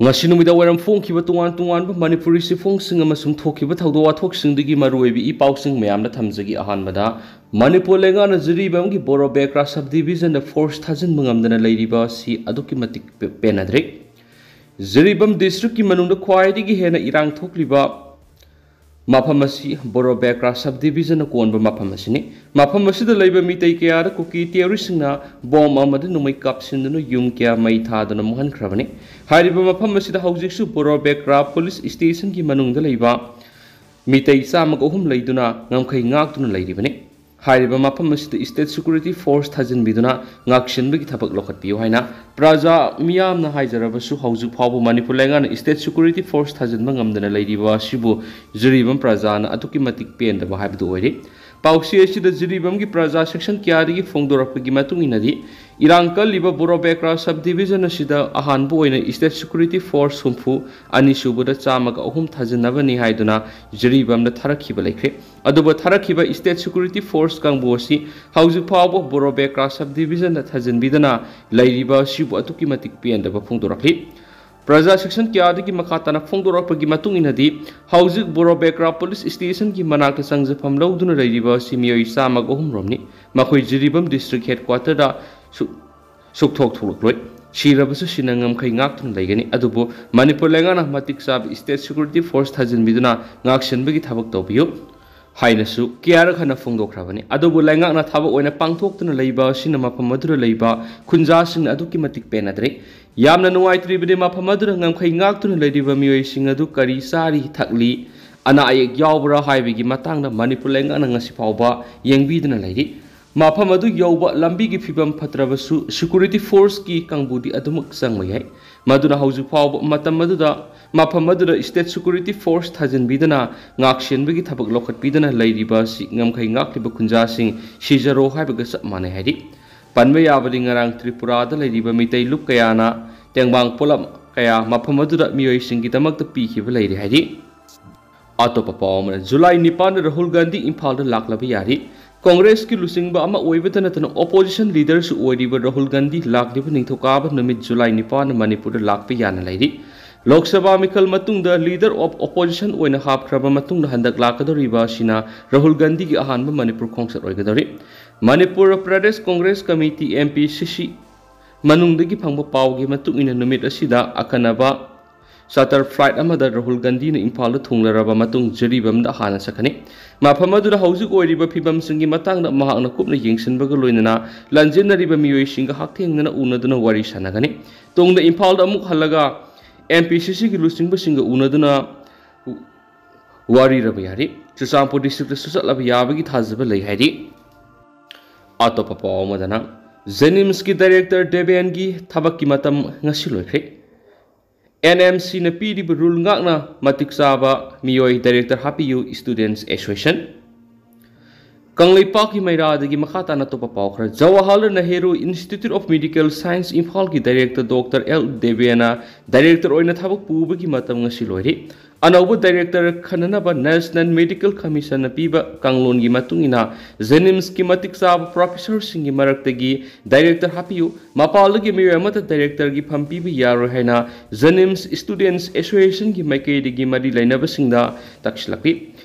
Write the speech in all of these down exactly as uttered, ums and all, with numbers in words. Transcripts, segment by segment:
ꯉꯁꯤ ꯅꯨꯃꯤꯗꯥꯡ ꯋꯥꯏꯔꯝ ꯐꯣꯡꯈꯤꯕ ꯇꯣꯉꯥꯟ ꯇꯣꯉꯥꯟꯕ ꯃꯅꯤꯄꯨꯔꯤ ꯆꯦꯐꯣꯡꯁꯤꯡ ꯑꯃꯁꯨꯡ ꯊꯣꯛꯈꯤꯕ ꯊꯧꯗꯣꯛ ꯋꯥꯊꯣꯛꯁꯤꯡꯗꯨꯒꯤ ꯃꯔꯨꯑꯣꯏꯕ ꯏ ꯄꯥꯎꯁꯤꯡ ꯃꯌꯥꯝꯅ ꯊꯝꯖꯒꯦ꯫ ꯑꯍꯥꯟꯕꯗ, ꯃꯅꯤꯄꯨꯔ ꯂꯩꯉꯥꯛꯅ ꯖꯤꯔꯤꯕꯥꯝꯒꯤ ꯕꯣꯔꯣ ꯕꯦꯀ꯭ꯔꯥ ꯁꯕ ꯗꯤꯕꯤꯖꯟꯗ ꯐꯣꯔꯁ ꯊꯥꯖꯤꯟꯕ ꯉꯝꯗꯅ ꯂꯩꯔꯤꯕ ꯑꯁꯤ ꯑꯗꯨꯛꯀꯤ ꯃꯇꯤꯛ ꯄꯦ-, ꯄꯦꯟꯅꯗ꯭ꯔꯦ꯫ ꯖꯤꯔꯤꯕꯥꯝ ꯗꯤꯁꯇ꯭ꯔꯤꯛꯀꯤ ꯃꯅꯨꯡꯗ ꯈ꯭ꯋꯥꯏꯗꯒꯤ ꯍꯦꯟꯅ ꯏꯔꯥꯡ ꯊꯣꯛꯂꯤꯕ ꯃꯐꯝ ꯑꯁꯤ ꯕꯣꯔꯣ ꯕꯦꯀ꯭ꯔꯥ ꯁꯕ ꯗꯤꯕꯤꯖꯟꯅ ꯀꯣꯟꯕ ꯃꯐꯝ ꯑꯁꯤꯅꯤ꯫ ꯃꯐꯝ ꯑꯁꯤꯗ ꯂꯩꯕ ꯃꯤꯇꯩ ꯀꯌꯥꯗ ꯀꯨꯀꯤ ꯇꯦꯔꯣꯔꯤꯁꯁꯤꯡꯅ ꯕꯣꯝ ꯑꯃꯗꯤ ꯅꯣꯡꯃꯩ ꯀꯥꯞꯁꯤꯟꯗꯨꯅ ꯌꯨꯝ ꯀꯌꯥ ꯃꯩ ꯊꯥꯗꯨꯅ ꯃꯨꯍꯟꯈ꯭ꯔꯕꯅꯤ꯫ ꯍꯥꯏꯔꯤꯕ ꯃꯐꯝ ꯑꯁꯤꯗ ꯍꯧꯖꯤꯛꯁꯨ ꯕꯣꯔꯣ ꯕꯦꯀ꯭ꯔꯥ ꯄꯨꯂꯤꯁ ꯁ꯭ꯇꯦꯁꯟꯒꯤ ꯃꯅꯨꯡꯗ ꯂꯩꯕ ꯃꯤꯇꯩ ꯆꯥꯝꯃꯒ ꯑꯍꯨꯝ ꯂꯩꯗꯨꯅ ꯉꯝꯈꯩ ꯉꯥꯛꯇꯨꯅ ꯂꯩꯔꯤꯕꯅꯤ꯫ ꯍꯥꯏꯔꯤꯕ ꯃꯐꯝ ꯑꯁꯤꯗ ꯁ꯭ꯇꯦꯠ ꯁꯦꯀ꯭ꯌꯨꯔꯤꯇꯤ ꯐꯣꯔꯁ ꯊꯥꯖꯤꯟꯕꯤꯗꯨꯅ ꯉꯥꯛꯁꯦꯟꯕꯒꯤ ꯊꯕꯛ ꯂꯧꯈꯠꯄꯤꯌꯨ ꯍꯥꯏꯅ ꯄ꯭ꯔꯖꯥ ꯃꯤꯌꯥꯝꯅ ꯍꯥꯏꯖꯔꯕꯁꯨ, ꯍꯧꯖꯤꯛ ꯐꯥꯎꯕ ꯃꯅꯤꯄꯨꯔ ꯂꯩꯉꯥꯛꯅ ꯁ꯭ꯇꯦꯠ ꯁꯦꯀ꯭ꯌꯨꯔꯤꯇꯤ ꯐꯣꯔꯁ ꯊꯥꯖꯤꯟꯕ ꯉꯝꯗꯅ ꯂꯩꯔꯤꯕ ꯑꯁꯤꯕꯨ ꯖꯤꯔꯤꯕꯥꯝ ꯄ꯭ꯔꯖꯥꯅ ꯑꯗꯨꯛꯀꯤ ꯃꯇꯤꯛ ꯄꯦꯟꯗꯕ ꯍꯥꯏꯕꯗꯨ ꯑꯣꯏꯔꯦ꯫ ꯄꯥꯎꯆꯦ ꯑꯁꯤꯗ ꯖꯤꯔꯤꯕꯥꯝꯒꯤ ꯄ꯭ꯔꯖꯥ ꯁꯦꯛꯁꯟ ꯀꯌꯥꯗꯒꯤ ꯐꯣꯡꯗꯣꯔꯛꯄꯒꯤ ꯃꯇꯨꯡ ꯏꯟꯅꯗꯤ, ꯏꯔꯥꯡ ꯀꯜꯂꯤꯕ ꯕꯣꯔꯣ ꯕꯦꯀ꯭ꯔꯥ ꯁꯕ ꯗꯤꯕꯤꯖꯟ ꯑꯁꯤꯗ ꯑꯍꯥꯟꯕ ꯑꯣꯏꯅ ꯁ꯭ꯇꯦꯠ ꯁꯦꯀ꯭ꯌꯨꯔꯤꯇꯤ ꯐꯣꯔꯁ ꯍꯨꯝꯐꯨ, ꯑꯅꯤꯁꯨꯕꯗ ꯆꯥꯝꯃꯒ ꯑꯍꯨꯝ ꯊꯥꯖꯤꯟꯅꯕꯅꯤ ꯍꯥꯏꯗꯨꯅ ꯖꯤꯔꯤꯕꯥꯝꯗ ꯊꯥꯔꯛꯈꯤꯕ ꯂꯩꯈ꯭ꯔꯦ꯫ ꯑꯗꯨꯕꯨ ꯊꯥꯔꯛꯈꯤꯕ ꯁ꯭ꯇꯦꯠ ꯁꯦꯀ꯭ꯌꯨꯔꯤꯇꯤ ꯐꯣꯔꯁ ꯀꯥꯡꯕꯨ ꯑꯁꯤ ꯍꯧꯖꯤꯛ ꯐꯥꯎꯕ ꯕꯣꯔꯣ ꯕꯦꯀ꯭ꯔꯥ ꯁꯕ ꯗꯤꯕꯤꯖꯟꯗ ꯊꯥꯖꯤꯟꯕꯤꯗꯅ ꯂꯩꯔꯤꯕ ꯑꯁꯤꯕꯨ ꯑꯗꯨꯛꯀꯤ ꯃꯇꯤꯛ ꯄꯦꯟꯗꯕ ꯐꯣꯡꯗꯣꯔꯛꯂꯤ꯫ ꯄ꯭ꯔꯖꯥ ꯁꯦꯛꯁꯟ ꯀꯌꯥꯗꯒꯤ ꯃꯈꯥ ꯇꯥꯅ ꯐꯣꯡꯗꯣꯔꯛꯄꯒꯤ ꯃꯇꯨꯡ ꯏꯟꯅꯗꯤ, ꯍꯧꯖꯤꯛ ꯕꯣꯔꯣ ꯕꯦꯀ꯭ꯔꯥ ꯄꯨꯂꯤꯁ ꯁ꯭ꯇꯦꯁꯟꯒꯤ ꯃꯅꯥꯛꯇ ꯆꯪꯖꯐꯝ ꯂꯧꯗꯨꯅ ꯂꯩꯔꯤꯕ ꯑꯁꯤ ꯃꯤꯑꯣꯏ ꯆꯥꯝꯃꯒ ꯑꯍꯨꯝ ꯔꯣꯝꯅꯤ꯫ ꯃꯈꯣꯏ ꯖꯤꯔꯤꯕꯥꯝ ꯗꯤꯁꯇ꯭ꯔꯤꯛ ꯍꯦꯗꯀ꯭ꯋꯥꯇꯔꯗ ꯁꯨ-, ꯁꯨꯛꯊꯣꯛ ꯊꯣꯛꯂꯛꯂꯣꯏ꯫ ꯁꯤꯔꯕꯁꯨ ꯁꯤꯅ ꯉꯝꯈꯩ ꯉꯥꯛꯇꯨꯅ ꯂꯩꯒꯅꯤ꯫ ꯑꯗꯨꯕꯨ ꯃꯅꯤꯄꯨꯔ ꯂꯩꯉꯥꯛꯅ ꯃꯇꯤꯛ ꯆꯥꯕ ꯁ꯭ꯇꯦꯠ ꯁꯦꯀ꯭ꯌꯨꯔꯤꯇꯤ ꯐꯣꯔꯁ ꯊꯥꯖꯤꯟꯕꯤꯗꯨꯅ ꯉꯥꯛꯁꯦꯟꯕꯒꯤ ꯊꯕꯛ ꯇꯧꯕꯤꯌꯨ ꯍꯥꯏꯅꯁꯨ ꯀꯌꯥꯔꯛ ꯍꯟꯅ ꯐꯣꯡꯗꯣꯛꯈ꯭ꯔꯕꯅꯤ꯫ ꯑꯗꯨꯕꯨ ꯂꯩꯉꯥꯛꯅ ꯊꯕꯛ ꯑꯣꯏꯅ ꯄꯥꯡꯊꯣꯛꯇꯨꯅ ꯂꯩꯕ ꯑꯁꯤꯅ ꯃꯐꯝ ꯑꯗꯨꯗ ꯂꯩꯕ ꯈꯨꯟꯖꯥꯁꯤꯡꯅ ꯑꯗꯨꯛꯀꯤ ꯃꯇꯤꯛ ꯄꯦꯟꯅꯗ꯭ꯔꯦ꯫ ꯌꯥꯝꯅ ꯅꯨꯡꯉꯥꯏꯇ꯭ꯔꯤꯕꯗꯤ, ꯃꯐꯝ ꯑꯗꯨꯗ ꯉꯝꯈꯩ ꯉꯥꯛꯇꯨꯅ ꯂꯩꯔꯤꯕ ꯃꯤꯑꯣꯏꯁꯤꯡ ꯑꯗꯨ ꯀꯔꯤ ꯆꯥꯔꯤ ꯊꯛꯂꯤ, ꯑꯅꯥ ꯑꯌꯦꯛ ꯌꯥꯎꯕ꯭ꯔꯥ ꯍꯥꯏꯕꯒꯤ ꯃꯇꯥꯡꯗ ꯃꯅꯤꯄꯨꯔ ꯂꯩꯉꯥꯛꯅ ꯉꯁꯤ ꯐꯥꯎꯕ ꯌꯦꯡꯕꯤꯗꯨꯅ ꯂꯩꯔꯤ꯫ ꯃꯐꯝ ꯑꯗꯨ ꯌꯧꯕ ꯂꯝꯕꯤꯒꯤ ꯐꯤꯕꯝ ꯐꯠꯇ꯭ꯔꯕꯁꯨ, ꯁꯦꯀ꯭ꯌꯨꯔꯤꯇꯤ ꯐꯣꯔꯁꯀꯤ ꯀꯥꯡꯕꯨꯗꯤ ꯑꯗꯨꯃꯛ ꯆꯪꯕ ꯌꯥꯏ꯫ ꯃꯗꯨꯅ ꯍꯧꯖꯤꯛ ꯐꯥꯎꯕ ꯃꯇꯝ ꯑꯗꯨꯗ ꯃꯐꯝ ꯑꯗꯨꯗ ꯁ꯭ꯇꯦꯠ ꯁꯦꯀ꯭ꯌꯨꯔꯤꯇꯤ ꯐꯣꯔꯁ ꯊꯥꯖꯤꯟꯕꯤꯗꯨꯅ ꯉꯥꯛꯁꯦꯟꯕꯒꯤ ꯊꯕꯛ ꯂꯧꯈꯠꯄꯤꯗꯨꯅ ꯂꯩꯔꯤꯕ ꯑꯁꯤ ꯉꯝꯈꯩ ꯉꯥꯛꯂꯤꯕ ꯈꯨꯟꯖꯥꯁꯤꯡ ꯁꯤꯖꯔꯣ ꯍꯥꯏꯕꯒ ꯆꯞ ꯃꯥꯟꯅꯩ ꯍꯥꯏꯔꯤ꯫ ꯄꯟꯕ ꯌꯥꯕꯗꯤ, ꯉꯔꯥꯡ ꯇ꯭ꯔꯤꯄꯨꯔꯥꯗ ꯂꯩꯔꯤꯕ ꯃꯤꯇꯩ ꯂꯨꯞ ꯀꯌꯥꯅ ꯇꯦꯡꯕꯥꯡ ꯄꯣꯠꯂꯝ ꯀꯌꯥ ꯃꯐꯝ ꯑꯗꯨꯗ ꯃꯤꯑꯣꯏꯁꯤꯡꯒꯤꯗꯃꯛꯇ ꯄꯤꯈꯤꯕ ꯂꯩꯔꯤ ꯍꯥꯏꯔꯤ꯫ ꯑꯇꯣꯞꯄ ꯄꯥꯎ ꯑꯃꯅ, ꯖꯨꯂꯥꯏ ꯅꯤꯄꯥꯟꯗ ꯔꯥꯍꯨꯜ ꯒꯥꯟꯙꯤ ꯏꯝꯐꯥꯜꯗ ꯂꯥꯛꯂꯕ ꯌꯥꯔꯤ꯫ ꯀꯣꯡꯒ꯭ꯔꯦꯁꯀꯤ ꯂꯨꯆꯤꯡꯕ ꯑꯃ ꯑꯣꯏꯕꯇ ꯅꯠꯇꯅ opposition leaderꯁꯨ ꯑꯣꯏꯔꯤꯕ ꯔꯥꯍꯨꯜ ꯒꯥꯟꯙꯤ ꯂꯥꯛꯂꯤꯕ ꯅꯤꯡꯊꯧꯀꯥꯕ ꯅꯨꯃꯤꯠ ꯖꯨꯂꯥꯏ ꯅꯤꯄꯥꯟꯗ ꯃꯅꯤꯄꯨꯔꯗ ꯂꯥꯛꯄ ꯌꯥꯅ ꯂꯩꯔꯤ꯫ ꯂꯣꯛ ꯁꯚꯥ ꯃꯤꯈꯜ ꯃꯇꯨꯡꯗ leader of opposition ꯑꯣꯏꯅ ꯍꯥꯞꯈ꯭ꯔꯕ ꯃꯇꯨꯡꯗ ꯍꯟꯗꯛ ꯂꯥꯛꯀꯗꯧꯔꯤꯕ ꯑꯁꯤꯅ ꯔꯥꯍꯨꯜ ꯒꯥꯟꯙꯤꯒꯤ ꯑꯍꯥꯟꯕ ꯃꯅꯤꯄꯨꯔ ꯈꯣꯡꯆꯠ ꯑꯣꯏꯒꯗꯧꯔꯤ꯫ Manipur Pradesh Congress committee, M P C C, ꯃꯅꯨꯡꯗꯒꯤ ꯐꯪꯕ ꯄꯥꯎꯒꯤ ꯃꯇꯨꯡ ꯏꯟꯅ ꯅꯨꯃꯤꯠ ꯑꯁꯤꯗ ꯑꯈꯟꯅꯕ charter flight ꯑꯃꯗ ꯔꯥꯍꯨꯜ ꯒꯥꯟꯙꯤꯅ ꯏꯝꯐꯥꯜꯗ ꯊꯨꯡꯂꯔꯕ ꯃꯇꯨꯡ ꯖꯤꯔꯤꯕꯥꯝꯗ ꯍꯥꯟꯅ ꯆꯠꯀꯅꯤ꯫ ꯃꯐꯝ ꯑꯗꯨꯗ ꯍꯧꯖꯤꯛ ꯑꯣꯏꯔꯤꯕ ꯐꯤꯕꯝꯁꯤꯡꯒꯤ ꯃꯇꯥꯡꯗ ꯃꯍꯥꯛꯅ ꯀꯨꯞꯅ ꯌꯦꯡꯁꯤꯟꯕꯒ ꯂꯣꯏꯅꯅ ꯂꯥꯟꯖꯦꯟꯅꯔꯤꯕ ꯃꯤꯑꯣꯏꯁꯤꯡꯒ ꯍꯛꯊꯦꯡꯅꯅ ꯎꯅꯗꯨꯅ ꯋꯥꯔꯤ ꯁꯥꯟꯅꯒꯅꯤ꯫ ꯇꯨꯡꯗ ꯏꯝꯐꯥꯜꯗ ꯑꯃꯨꯛ ꯍꯜꯂꯒ M P C Cꯒꯤ ꯂꯨꯆꯤꯡꯕꯁꯤꯡꯒ ꯎꯅꯗꯨꯅ ꯋꯥꯔꯤꯔꯕ ꯌꯥꯔꯤ꯫ ꯆꯨꯔꯆꯥꯟꯄꯨꯔ districtꯇꯁꯨ ꯆꯠꯂꯕ ꯌꯥꯕꯒꯤ ꯊꯥꯖꯕ ꯂꯩ ꯍꯥꯏꯔꯤ꯫ ꯑꯇꯣꯞꯄ ꯄꯥꯎ ꯑꯃꯗꯅ, JNIMSꯀꯤ director ꯗꯦꯕꯦꯟꯒꯤ ꯊꯕꯛꯀꯤ ꯃꯇꯝ ꯉꯁꯤ ꯂꯣꯏꯈ꯭ꯔꯦ꯫ N M Cꯅ ꯄꯤꯔꯤꯕ rule ꯉꯥꯛꯅ ꯃꯇꯤꯛ ꯆꯥꯕ ꯃꯤꯑꯣꯏ director ꯍꯥꯞꯄꯤꯌꯨ, Students Association꯫ ꯀꯪꯂꯩꯄꯥꯛꯀꯤ ꯃꯩꯔꯥꯗꯒꯤ ꯃꯈꯥ ꯇꯥꯅ ꯑꯇꯣꯞꯄ ꯄꯥꯎ ꯈꯔ꯫ Jawaharlal Nehru Institute of Medical Science ꯏꯝꯐꯥꯜꯒꯤ director Doctor L ꯗꯦꯕꯦꯅ director ꯑꯣꯏꯅ ꯊꯕꯛ ꯄꯨꯕꯒꯤ ꯃꯇꯝ ꯉꯁꯤ ꯂꯣꯏꯔꯦ꯫ ꯑꯅꯧꯕ director ꯈꯟꯅꯅꯕ National Medical Commissionꯅ ꯄꯤꯕ ꯀꯥꯡꯂꯣꯟꯒꯤ ꯃꯇꯨꯡ ꯏꯟꯅ JNIMSꯀꯤ ꯃꯇꯤꯛ ꯆꯥꯕ professorꯁꯤꯡꯒꯤ ꯃꯔꯛꯇꯒꯤ director ꯍꯥꯞꯄꯤꯌꯨ꯫ ꯃꯄꯥꯜꯗꯒꯤ ꯃꯤꯑꯣꯏ ꯑꯃꯠꯇ directorꯒꯤ ꯐꯝ ꯄꯤꯕ ꯌꯥꯔꯣꯏ ꯍꯥꯏꯅ JNIMS Students Associationꯒꯤ ꯃꯥꯏꯀꯩꯗꯒꯤ ꯃꯔꯤ ꯂꯩꯅꯕꯁꯤꯡꯗ ꯇꯛꯁꯤꯜꯂꯛꯂꯤ꯫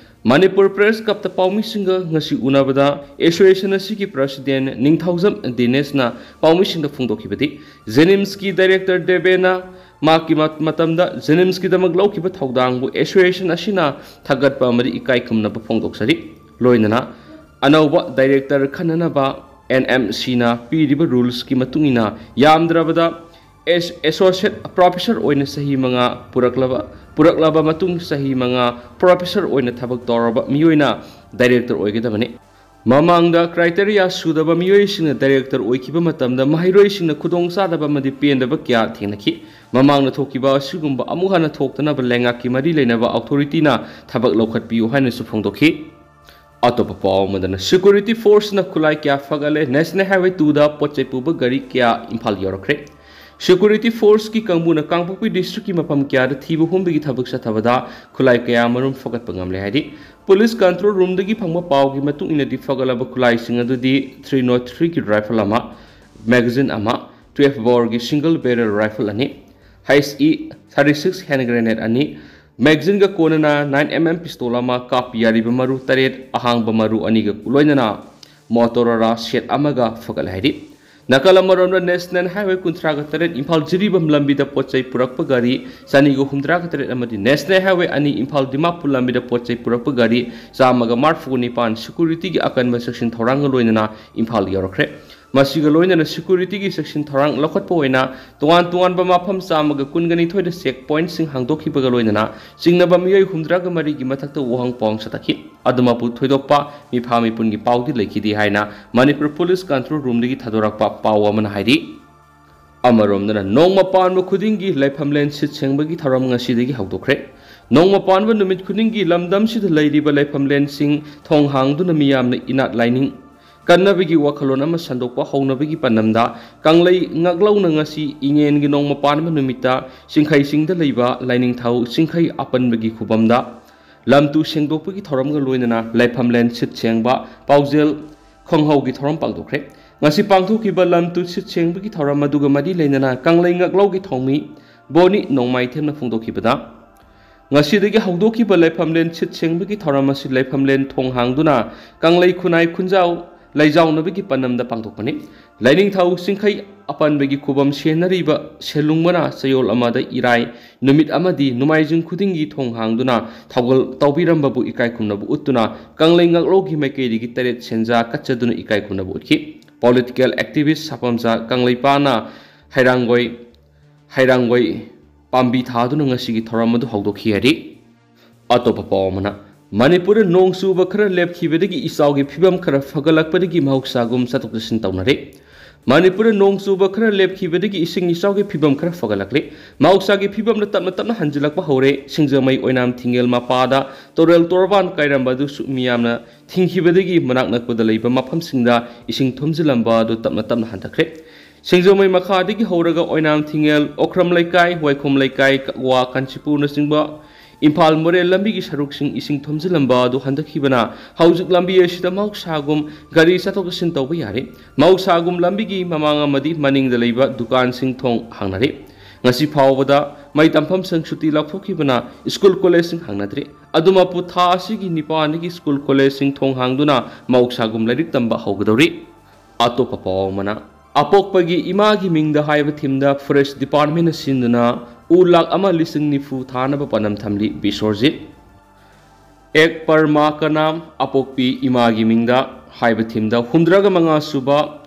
ꯃꯅꯤꯄꯨꯔ Press Clubꯇ ꯄꯥꯎꯃꯤꯁꯤꯡꯒ ꯉꯁꯤ ꯎꯅꯕꯗ association ꯑꯁꯤꯒꯤ president ꯅꯤꯡꯊꯧꯖꯝ ꯗꯤꯅꯦꯁꯅ ꯄꯥꯎꯃꯤꯁꯤꯡꯗ ꯐꯣꯡꯗꯣꯛꯈꯤꯕꯗꯤ, JNIMSꯀꯤ director ꯗꯦꯕꯦꯅ ꯃꯍꯥꯛꯀꯤ ꯃ-, ꯃꯇꯝꯗ JNIMSꯀꯤꯗꯃꯛ ꯂꯧꯈꯤꯕ ꯊꯧꯗꯥꯡꯕꯨ association ꯑꯁꯤꯅ ꯊꯥꯒꯠꯄ ꯑꯃꯗꯤ ꯏꯀꯥꯏ ꯈꯨꯝꯅꯕ ꯐꯣꯡꯗꯣꯛꯆꯔꯤ꯫ ꯂꯣꯏꯅꯅ ꯑꯅꯧꯕ director ꯈꯟꯅꯅꯕ NMCꯅ ꯄꯤꯔꯤꯕ rulesꯀꯤ ꯃꯇꯨꯡ ꯏꯟꯅ ꯌꯥꯝꯗ꯭ꯔꯕꯗ ꯑꯦꯁ-, associate professor ꯑꯣꯏꯅ ꯆꯍꯤ ꯃꯉꯥ ꯄꯨꯔꯛꯂꯕ, ꯄꯨꯔꯛꯂꯕ ꯃꯇꯨꯡ ꯆꯍꯤ ꯃꯉꯥ professor ꯑꯣꯏꯅ ꯊꯕꯛ ꯇꯧꯔꯕ ꯃꯤꯑꯣꯏꯅ director ꯑꯣꯏꯒꯗꯕꯅꯤ꯫ ꯃꯃꯥꯡꯗ criteria ꯁꯨꯗꯕ ꯃꯤꯑꯣꯏꯁꯤꯡꯅ director ꯑꯣꯏꯈꯤꯕ ꯃꯇꯝꯗ ꯃꯍꯩꯔꯣꯏꯁꯤꯡꯅ ꯈꯨꯗꯣꯡꯆꯥꯗꯕ ꯑꯃꯗꯤ ꯄꯦꯟꯗꯕ ꯀꯌꯥ ꯊꯦꯡꯅꯈꯤ꯫ ꯃꯃꯥꯡꯗ ꯊꯣꯛꯈꯤꯕ ꯑꯁꯤꯒꯨꯝꯕ ꯑꯃꯨꯛ ꯍꯟꯅ ꯊꯣꯛꯇꯅꯕ ꯂꯩꯉꯥꯛꯀꯤ ꯃꯔꯤ ꯂꯩꯅꯕ authorityꯅ ꯊꯕꯛ ꯂꯧꯈꯠꯄꯤꯌꯨ ꯍꯥꯏꯅꯁꯨ ꯐꯣꯡꯗꯣꯛꯈꯤ꯫ ꯑꯇꯣꯞꯄ ꯄꯥꯎ ꯑꯃꯗꯅ, security forceꯅ ꯈꯨꯠꯂꯥꯏ ꯀꯌꯥ ꯐꯒꯠꯂꯦ꯫ National Highway twoꯗ ꯄꯣꯠ ꯆꯩ ꯄꯨꯕ ꯒꯥꯔꯤ ꯀꯌꯥ ꯏꯝꯐꯥꯜ ꯌꯧꯔꯛꯈ꯭ꯔꯦ꯫ Security forceꯀꯤ ꯀꯥꯡꯕꯨꯅ ꯀꯥꯡꯄꯣꯛꯄꯤ districtꯀꯤ ꯃꯐꯝ ꯀꯌꯥꯗ ꯊꯤꯕ ꯍꯨꯝꯕꯒꯤ ꯊꯕꯛ ꯆꯠꯊꯕꯗ ꯈꯨꯠꯂꯥꯏ ꯀꯌꯥ ꯃꯔꯨꯝ ꯐꯒꯠꯄ ꯉꯝꯂꯦ ꯍꯥꯏꯔꯤ꯫ Police control roomꯗꯒꯤ ꯐꯪꯕ ꯄꯥꯎꯒꯤ ꯃꯇꯨꯡ ꯏꯟꯅꯗꯤ, ꯐꯒꯠꯂꯕ ꯈꯨꯠꯂꯥꯏꯁꯤꯡ ꯑꯗꯨꯗꯤ three nought threeꯒꯤ rifle ꯑꯃ, magazine ꯑꯃ, twelve boreꯒꯤ single barrel rifle ꯑꯅꯤ, H E thirty six hand grenade ꯑꯅꯤ, magazineꯒ ꯀꯣꯟꯅꯅ nine M M pistol ꯑꯃ, ꯀꯥꯞꯄ ꯌꯥꯔꯤꯕ ꯃꯔꯨ ꯇꯔꯦꯠ, ꯑꯍꯥꯡꯕ ꯃꯔꯨ ꯑꯅꯤꯒ ꯂꯣꯏꯅꯅ Motorola set ꯑꯃꯒ ꯐꯒꯠꯂꯦ ꯍꯥꯏꯔꯤ꯫ ꯅꯥꯀꯜ ꯑꯃꯔꯣꯝꯗ, National Highway ꯀꯨꯟꯊ꯭ꯔꯥꯒ ꯇꯔꯦꯠ ꯏꯝꯐꯥꯜ ꯖꯤꯔꯤꯕꯥꯝ ꯂꯝꯕꯤꯗ ꯄꯣꯠ ꯆꯩ ꯄꯨꯔꯛꯄ ꯒꯥꯔꯤ ꯆꯅꯤꯒ ꯍꯨꯝꯗ꯭ꯔꯥꯒ ꯇꯔꯦꯠ ꯑꯃꯗꯤ National Highway ꯑꯅꯤ ꯏꯝꯐꯥꯜ ꯗꯤꯃꯥꯄꯨꯔ ꯂꯝꯕꯤꯗ ꯄꯣꯠ ꯆꯩ ꯄꯨꯔꯛꯄ ꯒꯥꯔꯤ ꯆꯥꯝꯃꯒ ꯃꯔꯤꯐꯨ ꯅꯤꯄꯥꯟ securityꯒꯤ ꯑꯀꯟꯕ ꯆꯦꯛꯁꯤꯟ ꯊꯧꯔꯥꯡꯒ ꯂꯣꯏꯅꯅ ꯏꯝꯐꯥꯜ ꯌꯧꯔꯛꯈ꯭ꯔꯦ꯫ ꯃꯁꯤꯒ ꯂꯣꯏꯅꯅ securityꯒꯤ ꯆꯦꯛꯁꯤꯟ ꯊꯧꯔꯥꯡ ꯂꯧꯈꯠꯄ ꯑꯣꯏꯅ ꯇꯣꯉꯥꯟ ꯇꯣꯉꯥꯟꯕ ꯃꯐꯝ ꯆꯥꯝꯃꯒ ꯀꯨꯟꯒ ꯅꯤꯊꯣꯏꯗ check pointꯁꯤꯡ ꯍꯥꯡꯗꯣꯛꯈꯤꯕꯒ ꯂꯣꯏꯅꯅ ꯆꯤꯡꯅꯕ ꯃꯤꯑꯣꯏ ꯍꯨꯝꯗ꯭ꯔꯥꯒ ꯃꯔꯤꯒꯤ ꯃꯊꯛꯇ ꯋꯥꯍꯪ ꯄꯥꯎꯍꯪ ꯆꯠꯊꯈꯤ꯫ ꯑꯗꯨꯃꯛꯄꯨ ꯊꯣꯏꯗꯣꯛꯄ ꯃꯤꯐꯥ ꯃꯤꯄꯨꯟꯒꯤ ꯄꯥꯎꯗꯤ ꯂꯩꯈꯤꯗꯦ ꯍꯥꯏꯅ ꯃꯅꯤꯄꯨꯔ Police control roomꯗꯒꯤ ꯊꯥꯗꯣꯔꯛꯄ ꯄꯥꯎ ꯑꯃꯅ ꯍꯥꯏꯔꯤ꯫ ꯑꯃꯔꯣꯝꯗꯅ, ꯅꯣꯡꯃ ꯄꯥꯟꯕ ꯈꯨꯗꯤꯡꯒꯤ ꯂꯩꯐꯝꯂꯦꯟ ꯁꯤꯠ ꯁꯦꯡꯕꯒꯤ ꯊꯧꯔꯝ ꯉꯁꯤꯗꯒꯤ ꯍꯧꯗꯣꯛꯈ꯭ꯔꯦ꯫ ꯅꯣꯡꯃ ꯄꯥꯟꯕ ꯅꯨꯃꯤꯠ ꯈꯨꯗꯤꯡꯒꯤ ꯂꯝꯗꯝꯁꯤꯗ ꯂꯩꯔꯤꯕ ꯂꯩꯐꯝꯂꯦꯟꯁꯤꯡ ꯊꯣꯡ ꯍꯥꯡꯗꯨꯅ ꯃꯤꯌꯥꯝꯅ ꯏꯅꯥꯠ ꯂꯥꯏꯅꯤꯡ ꯀꯟꯅꯕꯒꯤ ꯋꯥꯈꯜꯂꯣꯟ ꯑꯃ ꯁꯟꯗꯣꯛꯄ ꯍꯧꯅꯕꯒꯤ ꯄꯥꯟꯗꯝꯗ ꯀꯪꯂꯩ ꯉꯥꯛꯂꯧꯅ ꯉꯁꯤ ꯏꯉꯦꯟꯒꯤ ꯅꯣꯡꯃ ꯄꯥꯟꯕ ꯅꯨꯃꯤꯠꯇ ꯆꯤꯡꯈꯩ ꯆꯤꯡꯗ ꯂꯩꯕ ꯂꯥꯏꯅꯤꯡꯊꯧ ꯆꯤꯡꯈꯩ ꯑꯄꯟꯕꯒꯤ ꯈꯨꯕꯝꯗ ꯂꯝ ꯇꯨ ꯁꯦꯡꯗꯣꯛꯄꯒꯤ ꯊꯧꯔꯝꯒ ꯂꯣꯏꯅꯅ ꯂꯩꯐꯝꯂꯦꯟ ꯁꯤꯠ ꯁꯦꯡꯕ ꯄꯥꯎꯖꯦꯜ ꯈꯣꯡꯍꯧꯒꯤ ꯊꯧꯔꯝ ꯄꯥꯡꯊꯣꯛꯈ꯭ꯔꯦ꯫ ꯉꯁꯤ ꯄꯥꯡꯊꯣꯛꯈꯤꯕ ꯂꯝ ꯇꯨ ꯁꯤꯠ ꯁꯦꯡꯕꯒꯤ ꯊꯧꯔꯝ ꯑꯗꯨꯒ ꯃꯔꯤ ꯂꯩꯅꯅ ꯀꯪꯂꯩ ꯉꯥꯛꯂꯧꯒꯤ ꯊꯧꯃꯤ ꯕꯣꯅꯤ ꯅꯣꯡꯃꯥꯏꯊꯦꯝꯅ ꯐꯣꯡꯗꯣꯛꯈꯤꯕꯗ, ꯉꯁꯤꯗꯒꯤ ꯍꯧꯗꯣꯛꯈꯤꯕ ꯂꯩꯐꯝꯂꯦꯟ ꯁꯤꯠ ꯁꯦꯡꯕꯒꯤ ꯊꯧꯔꯝ ꯑꯁꯤ ꯂꯩꯐꯝꯂꯦꯟ ꯊꯣꯡ ꯍꯥꯡꯗꯨꯅ ꯀꯪꯂꯩ ꯈꯨꯟꯅꯥꯏ ꯈꯨꯟꯖꯥꯎ ꯂꯩꯖꯥꯎꯅꯕꯒꯤ ꯄꯥꯟꯗꯝꯗ ꯄꯥꯡꯊꯣꯛꯄꯅꯤ꯫ ꯂꯥꯏꯅꯤꯡꯊꯧ ꯆꯤꯡꯈꯩ ꯑꯄꯟꯕꯒꯤ ꯈꯨꯕꯝ ꯁꯦꯟꯅꯔꯤꯕ ꯁꯦꯂꯨꯡꯕꯅ ꯆꯌꯣꯜ ꯑꯃꯗ ꯏꯔꯥꯏ ꯅꯨꯃꯤꯠ ꯑꯃꯗꯤ ꯅꯣꯡꯃꯥꯏꯖꯤꯡ ꯈꯨꯗꯤꯡꯒꯤ ꯊꯣꯡ ꯍꯥꯡꯗꯨꯅ ꯊꯧꯒꯜ ꯇꯧꯕꯤꯔꯝꯕꯕꯨ ꯏꯀꯥꯏ ꯈꯨꯝꯅꯕ ꯎꯠꯇꯨꯅ ꯀꯪꯂꯩ ꯉꯥꯛꯂꯧꯒꯤ ꯃꯥꯏꯀꯩꯗꯒꯤ ꯇꯔꯦꯠ ꯁꯦꯟꯖꯥ ꯀꯠꯆꯗꯨꯅ ꯏꯀꯥꯏ ꯈꯨꯝꯅꯕ ꯎꯠꯈꯤ꯫ Political activist ꯁꯥꯄꯝꯆꯥ ꯀꯪꯂꯩꯄꯥꯅ ꯍꯩꯔꯥꯡꯒꯣꯏ, ꯍꯩꯔꯥꯡꯒꯣꯏ ꯄꯥꯝꯕꯤ ꯊꯥꯗꯨꯅ ꯉꯁꯤꯒꯤ ꯊꯧꯔꯝ ꯑꯗꯨ ꯍꯧꯗꯣꯛꯈꯤ ꯍꯥꯏꯔꯤ꯫ ꯑꯇꯣꯞꯄ ꯄꯥꯎ ꯑꯃꯅ, ꯃꯅꯤꯄꯨꯔꯗ ꯅꯣꯡ ꯆꯨꯕ ꯈꯔ ꯂꯦꯞꯈꯤꯕꯗꯒꯤ ꯏꯆꯥꯎꯒꯤ ꯐꯤꯕꯝ ꯈꯔ ꯐꯒꯠꯂꯛꯄꯗꯒꯤ ꯃꯍꯧꯁꯥꯒꯨꯝ ꯆꯠꯊꯣꯛ ꯆꯠꯁꯤꯟ ꯇꯧꯅꯔꯦ꯫ ꯃꯅꯤꯄꯨꯔꯗ ꯅꯣꯡ ꯆꯨꯕ ꯈꯔ ꯂꯦꯞꯈꯤꯕꯗꯒꯤ ꯏꯁꯤꯡ ꯏꯆꯥꯎꯒꯤ ꯐꯤꯕꯝ ꯈꯔ ꯐꯒꯠꯂꯛꯂꯦ꯫ ꯃꯍꯧꯁꯥꯒꯤ ꯐꯤꯕꯝꯗ ꯇꯞꯅ ꯇꯞꯅ ꯍꯟꯖꯤꯜꯂꯛꯄ ꯍꯧꯔꯦ꯫ ꯁꯤꯡꯖꯃꯩ ꯑꯣꯏꯅꯥꯝ ꯊꯤꯡꯉꯦꯜ ꯃꯄꯥꯗ ꯇꯨꯔꯦꯜ ꯇꯣꯔꯕꯥꯟ ꯀꯥꯏꯔꯝꯕ ꯑꯗꯨꯁꯨ ꯃꯤꯌꯥꯝꯅ ꯊꯤꯡꯈꯤꯕꯗꯒꯤ ꯃꯅꯥꯛ ꯅꯛꯄꯗ ꯂꯩꯕ ꯃꯐꯝꯁꯤꯡꯗ ꯏꯁꯤꯡ ꯊꯨꯝꯖꯤꯜꯂꯝꯕ ꯑꯗꯨ ꯇꯞꯅ ꯇꯞꯅ ꯍꯟꯊꯈ꯭ꯔꯦ꯫ ꯁꯤꯡꯖꯃꯩ ꯃꯈꯥꯗꯒꯤ ꯍꯧꯔꯒ ꯑꯣꯏꯅꯥꯝ ꯊꯤꯡꯉꯦꯜ, ꯑꯣꯀ꯭ꯔꯝ ꯂꯩꯀꯥꯏ, ꯋꯥꯏꯈꯣꯝ ꯂꯩꯀꯥꯏ, ꯀꯛꯋꯥ, ꯀꯥꯟꯆꯤꯄꯨꯔꯅꯆꯤꯡꯕ ꯏꯝꯐꯥꯜ ꯃꯣꯔꯦ ꯂꯝꯕꯤꯒꯤ ꯁꯔꯨꯛꯁꯤꯡ ꯏꯁꯤꯡ ꯊꯨꯝꯖꯤꯜꯂꯝꯕ ꯑꯗꯨ ꯍꯟꯊꯈꯤꯕꯅ ꯍꯧꯖꯤꯛ ꯂꯝꯕꯤ ꯑꯁꯤꯗ ꯃꯍꯧꯁꯥꯒꯨꯝ ꯒꯥꯔꯤ ꯆꯠꯊꯣꯛ ꯆꯠꯁꯤꯟ ꯇꯧꯕ ꯌꯥꯔꯦ꯫ ꯃꯍꯧꯁꯥꯒꯨꯝ ꯂꯝꯕꯤꯒꯤ ꯃꯃꯥꯡ ꯑꯃꯗꯤ ꯃꯅꯤꯡꯗ ꯂꯩꯕ ꯗꯨꯀꯥꯟꯁꯤꯡ ꯊꯣꯡ ꯍꯥꯡꯅꯔꯦ꯫ ꯉꯁꯤ ꯐꯥꯎꯕꯗ ꯃꯩ ꯇꯝꯐꯝꯁꯤꯡ ꯁꯨꯇꯤ ꯂꯧꯊꯣꯛꯈꯤꯕꯅ ꯁ꯭ꯀꯨꯜ ꯀꯣꯂꯦꯖꯁꯤꯡ ꯍꯥꯡꯅꯗ꯭ꯔꯤ꯫ ꯑꯗꯨꯃꯛꯄꯨ ꯊꯥ ꯑꯁꯤꯒꯤ ꯅꯤꯄꯥꯟꯗꯒꯤ ꯁ꯭ꯀꯨꯜ ꯀꯣꯂꯦꯖꯁꯤꯡ ꯊꯣꯡ ꯍꯥꯡꯗꯨꯅ ꯃꯍꯧꯁꯥꯒꯨꯝ ꯂꯥꯏꯔꯤꯛ ꯇꯝꯕ ꯍꯧꯒꯗꯧꯔꯤ꯫ ꯑꯇꯣꯞꯄ ꯄꯥꯎ ꯑꯃꯅ, ꯑꯄꯣꯛꯄꯒꯤ ꯏꯃꯥꯒꯤ ꯃꯤꯡꯗ ꯍꯥꯏꯕ ꯊꯤꯝꯗ ꯐꯣꯔꯦꯁ ꯗꯤꯄꯥꯔꯠꯃꯦꯟꯅ ꯁꯤꯟꯗꯨꯅ ꯎ ꯂꯥꯛ ꯑꯃ ꯂꯤꯁꯤꯡ ꯅꯤꯐꯨ ꯊꯥꯅꯕ ꯄꯥꯟꯗꯝ ꯊꯝꯂꯤ ꯕꯤꯁ꯭ꯋꯔꯖꯤꯠ꯫ ꯑꯦꯛ ꯄꯔꯃꯥ ꯀ ꯅꯥꯝ, ꯑꯄꯣꯛꯄꯤ ꯏꯃꯥꯒꯤ ꯃꯤꯡꯗ ꯍꯥꯏꯕ ꯊꯤꯝꯗ ꯍꯨꯝꯗ꯭ꯔꯥꯒ ꯃꯉꯥ ꯁꯨꯕ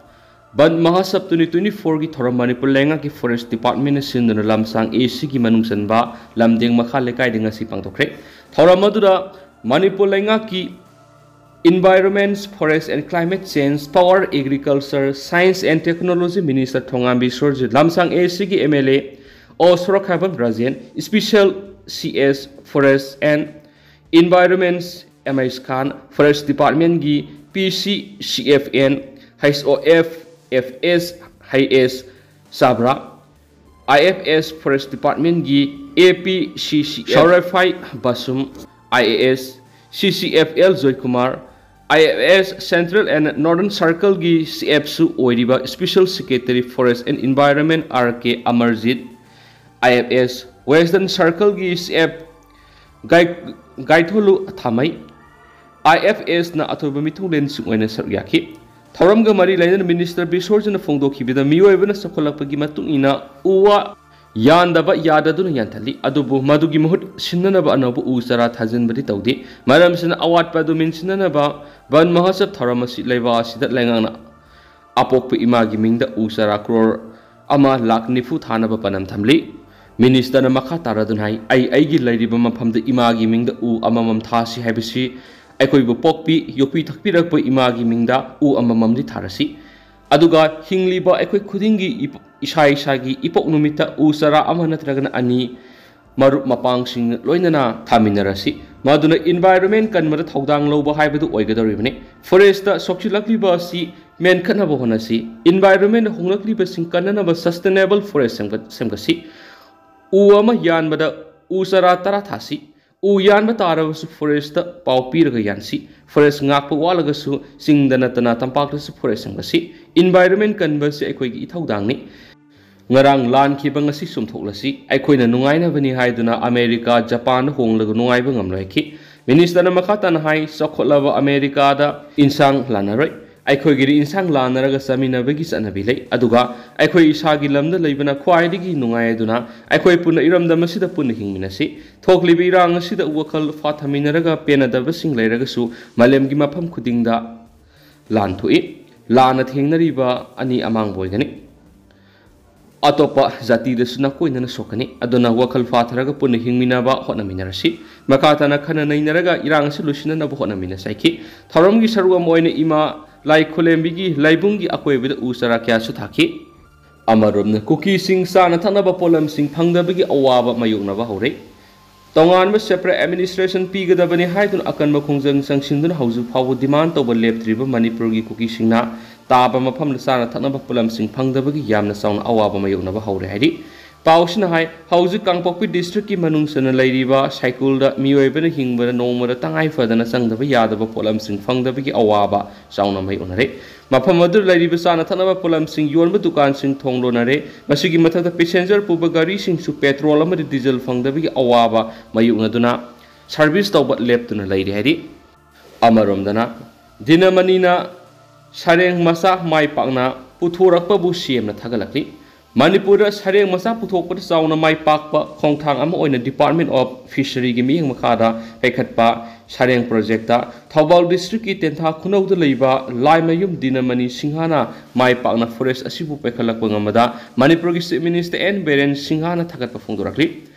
ꯕꯟ ꯃꯍꯥꯁꯞ twenty twenty-fourꯒꯤ ꯊꯧꯔꯝ ꯃꯅꯤꯄꯨꯔ ꯂꯩꯉꯥꯛꯀꯤ ꯐꯣꯔꯦꯁ ꯗꯤꯄꯥꯔꯠꯃꯦꯟꯅ ꯁꯤꯟꯗꯨꯅ ꯂꯝꯁꯥꯡ ꯑꯦꯁꯤꯒꯤ ꯃꯅꯨꯡ ꯆꯟꯕ ꯂꯝꯗꯦꯡ ꯃꯈꯥ ꯂꯩꯀꯥꯏꯗ ꯉꯁꯤ ꯄꯥꯡꯊꯣꯛꯈ꯭ꯔꯦ꯫ ꯊꯧꯔꯝ ꯑꯗꯨꯗ ꯃꯅꯤꯄꯨꯔ ꯂꯩꯉꯥꯛꯀꯤ Environment, Forest and Climate Change, Power, Agriculture, Science and Technology Minister ꯊꯣꯉꯥꯝꯕꯤ ꯁꯣꯔꯖꯤꯠ, ꯂꯝꯁꯥꯡ ꯑꯦꯁꯤꯒꯤ M L A O Sorokhaibam Rajen, Special C S Forest and Environment M H Khan, Forest Departmentꯀꯤ P C C F N, H O F F S, H S ꯆꯥꯕ꯭ꯔꯥ, I F S Forest Departmentꯀꯤ A P C C F ꯁꯧꯔꯐꯥꯏ ꯕꯥꯁꯨꯝ, I A S C C F L Joykumar, I F S Central and Northern Circleꯒꯤ C Fꯁꯨ ꯑꯣꯏꯔꯤꯕ Special Secretary Forest and Environment R K Amarjeet, I F S Western Circleꯒꯤ C F ꯒꯥꯏ-, ꯒꯥꯏꯊꯣꯂꯨ ꯊꯥꯃꯩ, I F Sꯅ ꯑꯊꯣꯏꯕ ꯃꯤꯊꯨꯡꯂꯦꯟꯁꯤꯡ ꯑꯣꯏꯅ ꯁꯔꯨꯛ ꯌꯥꯈꯤ꯫ ꯊꯧꯔꯝꯒ ꯃꯔꯤ ꯂꯩꯅꯅ minister ꯕꯤꯁꯣꯔꯖꯤꯅ ꯐꯣꯡꯗꯣꯛꯈꯤꯕꯗ ꯃꯤꯑꯣꯏꯕꯅ ꯆꯥꯎꯈꯠꯂꯛꯄꯒꯤ ꯃꯇꯨꯡ ꯏꯟꯅ ꯎ ꯋꯥ ꯌꯥꯟꯗꯕ ꯌꯥꯗꯗꯨꯅ ꯌꯥꯟꯊꯠꯂꯤ, ꯑꯗꯨꯕꯨ ꯃꯗꯨꯒꯤ ꯃꯍꯨꯠ ꯁꯤꯟꯅꯅꯕ ꯑꯅꯧꯕ ꯎ ꯆꯥꯔꯥ ꯊꯥꯖꯤꯟꯕꯗꯤ ꯇꯧꯗꯦ꯫ ꯃꯔꯝ ꯑꯁꯤꯅ ꯑꯋꯥꯠꯄ ꯑꯗꯨ ꯃꯦꯟꯁꯤꯟꯅꯅꯕ ꯕꯟ ꯃꯍꯣꯠꯁꯕ ꯊꯧꯔꯝ ꯑꯁꯤ ꯂꯩꯕꯥꯛ ꯑꯁꯤꯗ ꯂꯩꯉꯥꯛꯅ ꯑꯄꯣꯛꯄ ꯏꯃꯥꯒꯤ ꯃꯤꯡꯗ ꯎ ꯆꯥꯔꯥ ꯀ꯭ꯔꯣꯔ ꯑꯃ ꯂꯥꯈ ꯅꯤꯐꯨ ꯊꯥꯅꯕ ꯄꯥꯟꯗꯝ ꯊꯝꯂꯤ꯫ ꯃꯤꯅꯤꯁꯇꯔꯅ ꯃꯈꯥ ꯇꯥꯔꯗꯨꯅ ꯍꯥꯏ, "ꯑꯩ ꯑꯩꯒꯤ ꯂꯩꯔꯤꯕ ꯃꯐꯝꯗ ꯏꯃꯥꯒꯤ ꯃꯤꯡꯗ ꯎ ꯑꯃꯃꯝ ꯊꯥꯁꯤ ꯍꯥꯏꯕꯁꯤ ꯑꯩꯈꯣꯏꯕꯨ ꯄꯣꯛꯄꯤ, ꯌꯣꯛꯄꯤ ꯊꯛꯄꯤꯔꯛꯄ ꯏꯃꯥꯒꯤ ꯃꯤꯡꯗ ꯎ ꯑꯃꯃꯝꯗꯤ ꯊꯥꯔꯁꯤ꯫ ꯑꯗꯨꯒ ꯍꯤꯡꯂꯤꯕ ꯑꯩꯈꯣꯏ ꯈꯨꯗꯤꯡꯒꯤ ꯏꯄ-, ꯏꯁꯥ ꯏꯁꯥꯒꯤ ꯏꯄꯣꯛ ꯅꯨꯃꯤꯠꯇ ꯎ ꯆꯥꯔꯥ ꯑꯃ ꯅꯠꯇ꯭ꯔꯒꯅ ꯑꯅꯤ ꯃꯔꯨꯞ ꯃꯄꯥꯡꯁꯤꯡ ꯂꯣꯏꯅꯅ ꯊꯥꯃꯤꯟꯅꯔꯁꯤ꯫ ꯃꯗꯨꯅ environment ꯀꯟꯕꯗ ꯊꯧꯗꯥꯡ ꯂꯧꯕ ꯍꯥꯏꯕꯗꯨ ꯑꯣꯏꯒꯗꯧꯔꯤꯕꯅꯤ꯫ Forestꯇ ꯁꯣꯛꯆꯤꯜꯂꯛꯂꯤꯕ ꯑꯁꯤ ꯃꯦꯟꯈꯠꯅꯕ ꯍꯣꯠꯅꯁꯤ꯫ Environment ꯍꯣꯡꯂꯛꯂꯤꯕꯁꯤꯡ ꯀꯟꯅꯅꯕ sustainable forest ꯁꯦꯝꯒꯠ-, ꯁꯦꯝꯒꯠꯁꯤ꯫ ꯎ ꯑꯃ ꯌꯥꯟꯕꯗ ꯎ ꯆꯥꯔꯥ ꯇꯔꯥ ꯊꯥꯁꯤ꯫ ꯎ ꯌꯥꯟꯕ ꯇꯥꯔꯕꯁꯨ forestꯇ ꯄꯥꯎ ꯄꯤꯔꯒ ꯌꯥꯟꯁꯤ꯫ Forest ꯉꯥꯛꯄ ꯋꯥꯠꯂꯒꯁꯨ ꯆꯤꯡꯗ ꯅꯠꯇꯅ ꯇꯝꯄꯥꯛꯇꯁꯨ forest ꯁꯦꯝꯒꯠꯁꯤ꯫ Environment ꯀꯟꯕꯁꯤ ꯑꯩꯈꯣꯏꯒꯤ ꯏꯊꯧꯗꯥꯡꯅꯤ꯫ ꯉꯔꯥꯡ ꯂꯥꯟꯈꯤꯕ ꯉꯁꯤ ꯆꯨꯝꯊꯣꯛꯂꯁꯤ꯫ ꯑꯩꯈꯣꯏꯅ ꯅꯨꯡꯉꯥꯏꯅꯕꯅꯤ ꯍꯥꯏꯗꯨꯅ ꯑꯃꯦꯔꯤꯀꯥ, ꯖꯄꯥꯟꯗ ꯍꯣꯡꯂꯒ ꯅꯨꯡꯉꯥꯏꯕ ꯉꯝꯂꯣꯏ ꯍꯥꯏꯈꯤ꯫ ꯃꯤꯅꯤꯁꯇꯔꯅ ꯃꯈꯥ ꯇꯥꯅ ꯍꯥꯏ, ꯆꯥꯎꯈꯠꯂꯕ ꯑꯃꯦꯔꯤꯀꯥꯗ ꯏꯟꯁꯥꯡ ꯂꯥꯟꯅꯔꯣꯏ꯫ ꯑꯩꯈꯣꯏꯒꯤꯗꯤ ꯏꯟꯁꯥꯡ ꯂꯥꯟꯅꯔꯒ ꯆꯥꯃꯤꯟꯅꯕꯒꯤ ꯆꯠꯅꯕꯤ ꯂꯩ꯫ ꯑꯗꯨꯒ ꯑꯩꯈꯣꯏ ꯏꯁꯥꯒꯤ ꯂꯝꯗ ꯂꯩꯕꯅ ꯈ꯭ꯋꯥꯏꯗꯒꯤ ꯅꯨꯡꯉꯥꯏ꯫ ꯑꯗꯨꯅ ꯑꯩꯈꯣꯏ ꯄꯨꯟꯅ ꯏꯔꯝꯗꯝ ꯑꯁꯤꯗ ꯄꯨꯟꯅ ꯍꯤꯡꯃꯤꯟꯅꯁꯤ꯫ ꯊꯣꯛꯂꯤꯕ ꯏꯔꯥꯡ ꯑꯁꯤꯗ ꯋꯥꯈꯜ ꯐꯥꯊꯃꯤꯟꯅꯔꯒ ꯄꯦꯟꯅꯗꯕꯁꯤꯡ ꯂꯩꯔꯒꯁꯨ ꯃꯥꯂꯦꯝꯒꯤ ꯃꯐꯝ ꯈꯨꯗꯤꯡꯗ ꯂꯥꯟ ꯊꯣꯛꯏ꯫ ꯂꯥꯟꯅ ꯊꯦꯡꯅꯔꯤꯕ ꯑꯅꯤ ꯑꯃꯥꯡꯕ ꯑꯣꯏꯒꯅꯤ꯫ ꯑꯇꯣꯞꯄ ꯖꯥꯇꯤꯗꯁꯨ ꯅꯥꯀꯣꯏꯅꯅ ꯁꯣꯛꯀꯅꯤ꯫ ꯑꯗꯨꯅ ꯋꯥꯈꯜ ꯐꯥꯊꯔꯒ ꯄꯨꯟꯅ ꯍꯤꯡꯃꯤꯟꯅꯕ ꯍꯣꯠꯅꯃꯤꯟꯅꯔꯁꯤ꯫ ꯃꯈꯥ ꯇꯥꯅ ꯈꯟꯅ ꯅꯩꯅꯔꯒ ꯏꯔꯥꯡ ꯑꯁꯤ ꯂꯣꯏꯁꯤꯟꯅꯅꯕ ꯍꯣꯠꯅꯃꯤꯟꯅꯁꯤ ꯍꯥꯏꯈꯤ꯫ ꯊꯧꯔꯝꯒꯤ ꯁꯔꯨꯛ ꯑꯃ ꯑꯣꯏꯅ ꯏꯃꯥ ꯂꯥꯏ ꯈꯨꯂꯦꯝꯕꯤꯒꯤ ꯂꯥꯏꯕꯨꯡꯒꯤ ꯑꯀꯣꯏꯕꯗ ꯎ ꯆꯥꯔꯥ ꯀꯌꯥꯁꯨ ꯊꯥꯈꯤ꯫ ꯑꯃꯔꯣꯝꯅ ꯀꯨꯀꯤꯁꯤꯡ ꯆꯥꯅ ꯊꯛꯅꯕ ꯄꯣꯠꯂꯝꯁꯤꯡ ꯐꯪꯗꯕꯒꯤ ꯑꯋꯥꯕ ꯃꯥꯌꯣꯛꯅꯕ ꯍꯧꯔꯦ꯫ ꯇꯣꯉꯥꯟꯕ separate administration ꯄꯤꯒꯗꯕꯅꯤ ꯍꯥꯏꯗꯨꯅ ꯑꯀꯟꯕ ꯈꯣꯡꯖꯪ ꯆꯪꯁꯤꯟꯗꯨꯅ ꯍꯧꯖꯤꯛ ꯐꯥꯎꯕ demand ꯇꯧꯕ ꯂꯦꯞꯇ꯭ꯔꯤꯕ ꯃꯅꯤꯄꯨꯔꯒꯤ ꯀꯨꯀꯤꯁꯤꯡꯅ ꯇꯥꯕ ꯃꯐꯝꯗ ꯆꯥꯅ ꯊꯛꯅꯕ ꯄꯣꯠꯂꯝꯁꯤꯡ ꯐꯪꯗꯕꯒꯤ ꯌꯥꯝꯅ ꯆꯥꯎꯅ ꯑꯋꯥꯕ ꯃꯥꯌꯣꯛꯅꯕ ꯍꯧꯔꯦ ꯍꯥꯏꯔꯤ꯫ ꯄꯥꯎꯁꯤꯅ ꯍꯥꯏ, ꯍꯧꯖꯤꯛ ꯀꯥꯡꯄꯣꯛꯄꯤ districtꯀꯤ ꯃꯅꯨꯡ ꯆꯟꯅ ꯂꯩꯔꯤꯕ ꯁꯥꯏꯀꯨꯜꯗ ꯃꯤꯑꯣꯏꯕꯅ ꯍꯤꯡꯕꯗ ꯅꯣꯡꯃꯗ ꯇꯉꯥꯏ ꯐꯗꯅ ꯆꯪꯗꯕ ꯌꯥꯗꯕ ꯄꯣꯠꯂꯝꯁꯤꯡ ꯐꯪꯗꯕꯒꯤ ꯑꯋꯥꯕ ꯆꯥꯎꯅ ꯃꯥꯌꯣꯛꯅꯔꯦ꯫ ꯃꯐꯝ ꯑꯗꯨꯗ ꯂꯩꯔꯤꯕ ꯆꯥꯅ ꯊꯛꯅꯕ ꯄꯣꯠꯂꯝꯁꯤꯡ ꯌꯣꯟꯕ ꯗꯨꯀꯥꯟꯁꯤꯡ ꯊꯣꯡ ꯂꯣꯟꯅꯔꯦ꯫ ꯃꯁꯤꯒꯤ ꯃꯊꯛꯇ passenger ꯄꯨꯕ ꯒꯥꯔꯤꯁꯤꯡꯁꯨ petrol ꯑꯃꯗꯤ diesel ꯐꯪꯗꯕꯒꯤ ꯑꯋꯥꯕ ꯃꯥꯌꯣꯛꯅꯗꯨꯅ service ꯇꯧꯕ ꯂꯦꯞꯇꯨꯅ ꯂꯩꯔꯤ ꯍꯥꯏꯔꯤ꯫ ꯑꯃꯔꯣꯝꯗꯅ, ꯗꯤꯅꯃꯅꯤꯅ ꯁꯔꯦꯡ ꯃꯆꯥ ꯃꯥꯏ ꯄꯥꯛꯅ ꯄꯨꯊꯣꯔꯛꯄꯕꯨ CMꯅ ꯊꯥꯒꯠꯂꯛꯂꯤ꯫ ꯃꯅꯤꯄꯨꯔꯗ ꯁꯔꯦꯡ ꯃꯆꯥ ꯄꯨꯊꯣꯛꯄꯗ ꯆꯥꯎꯅ ꯃꯥꯏ ꯄꯥꯛꯄ ꯈꯣꯡꯊꯥꯡ ꯑꯃ ꯑꯣꯏꯅ Department of Fisheryꯒꯤ ꯃꯤꯠꯌꯦꯡ ꯃꯈꯥꯗ ꯄꯥꯏꯈꯠꯄ ꯁꯔꯦꯡ projectꯇ ꯊꯧꯕꯥꯜ districtꯀꯤ ꯇꯦꯟꯊꯥ ꯈꯨꯅꯧꯗ ꯂꯩꯕ ꯂꯥꯏꯃꯌꯨꯝ ꯗꯤꯅꯃꯅꯤ ꯁꯤꯡꯍꯅ ꯃꯥꯏ ꯄꯥꯛꯅ forest ꯑꯁꯤꯕꯨ ꯄꯥꯏꯈꯠꯂꯛꯄ ꯉꯝꯕꯗ ꯃꯅꯤꯄꯨꯔꯒꯤ Chief Minister N ꯕꯤꯔꯦꯟ ꯁꯤꯡꯍꯅ ꯊꯥꯒꯠꯄ ꯐꯣꯡꯗꯣꯔꯛꯂꯤ꯫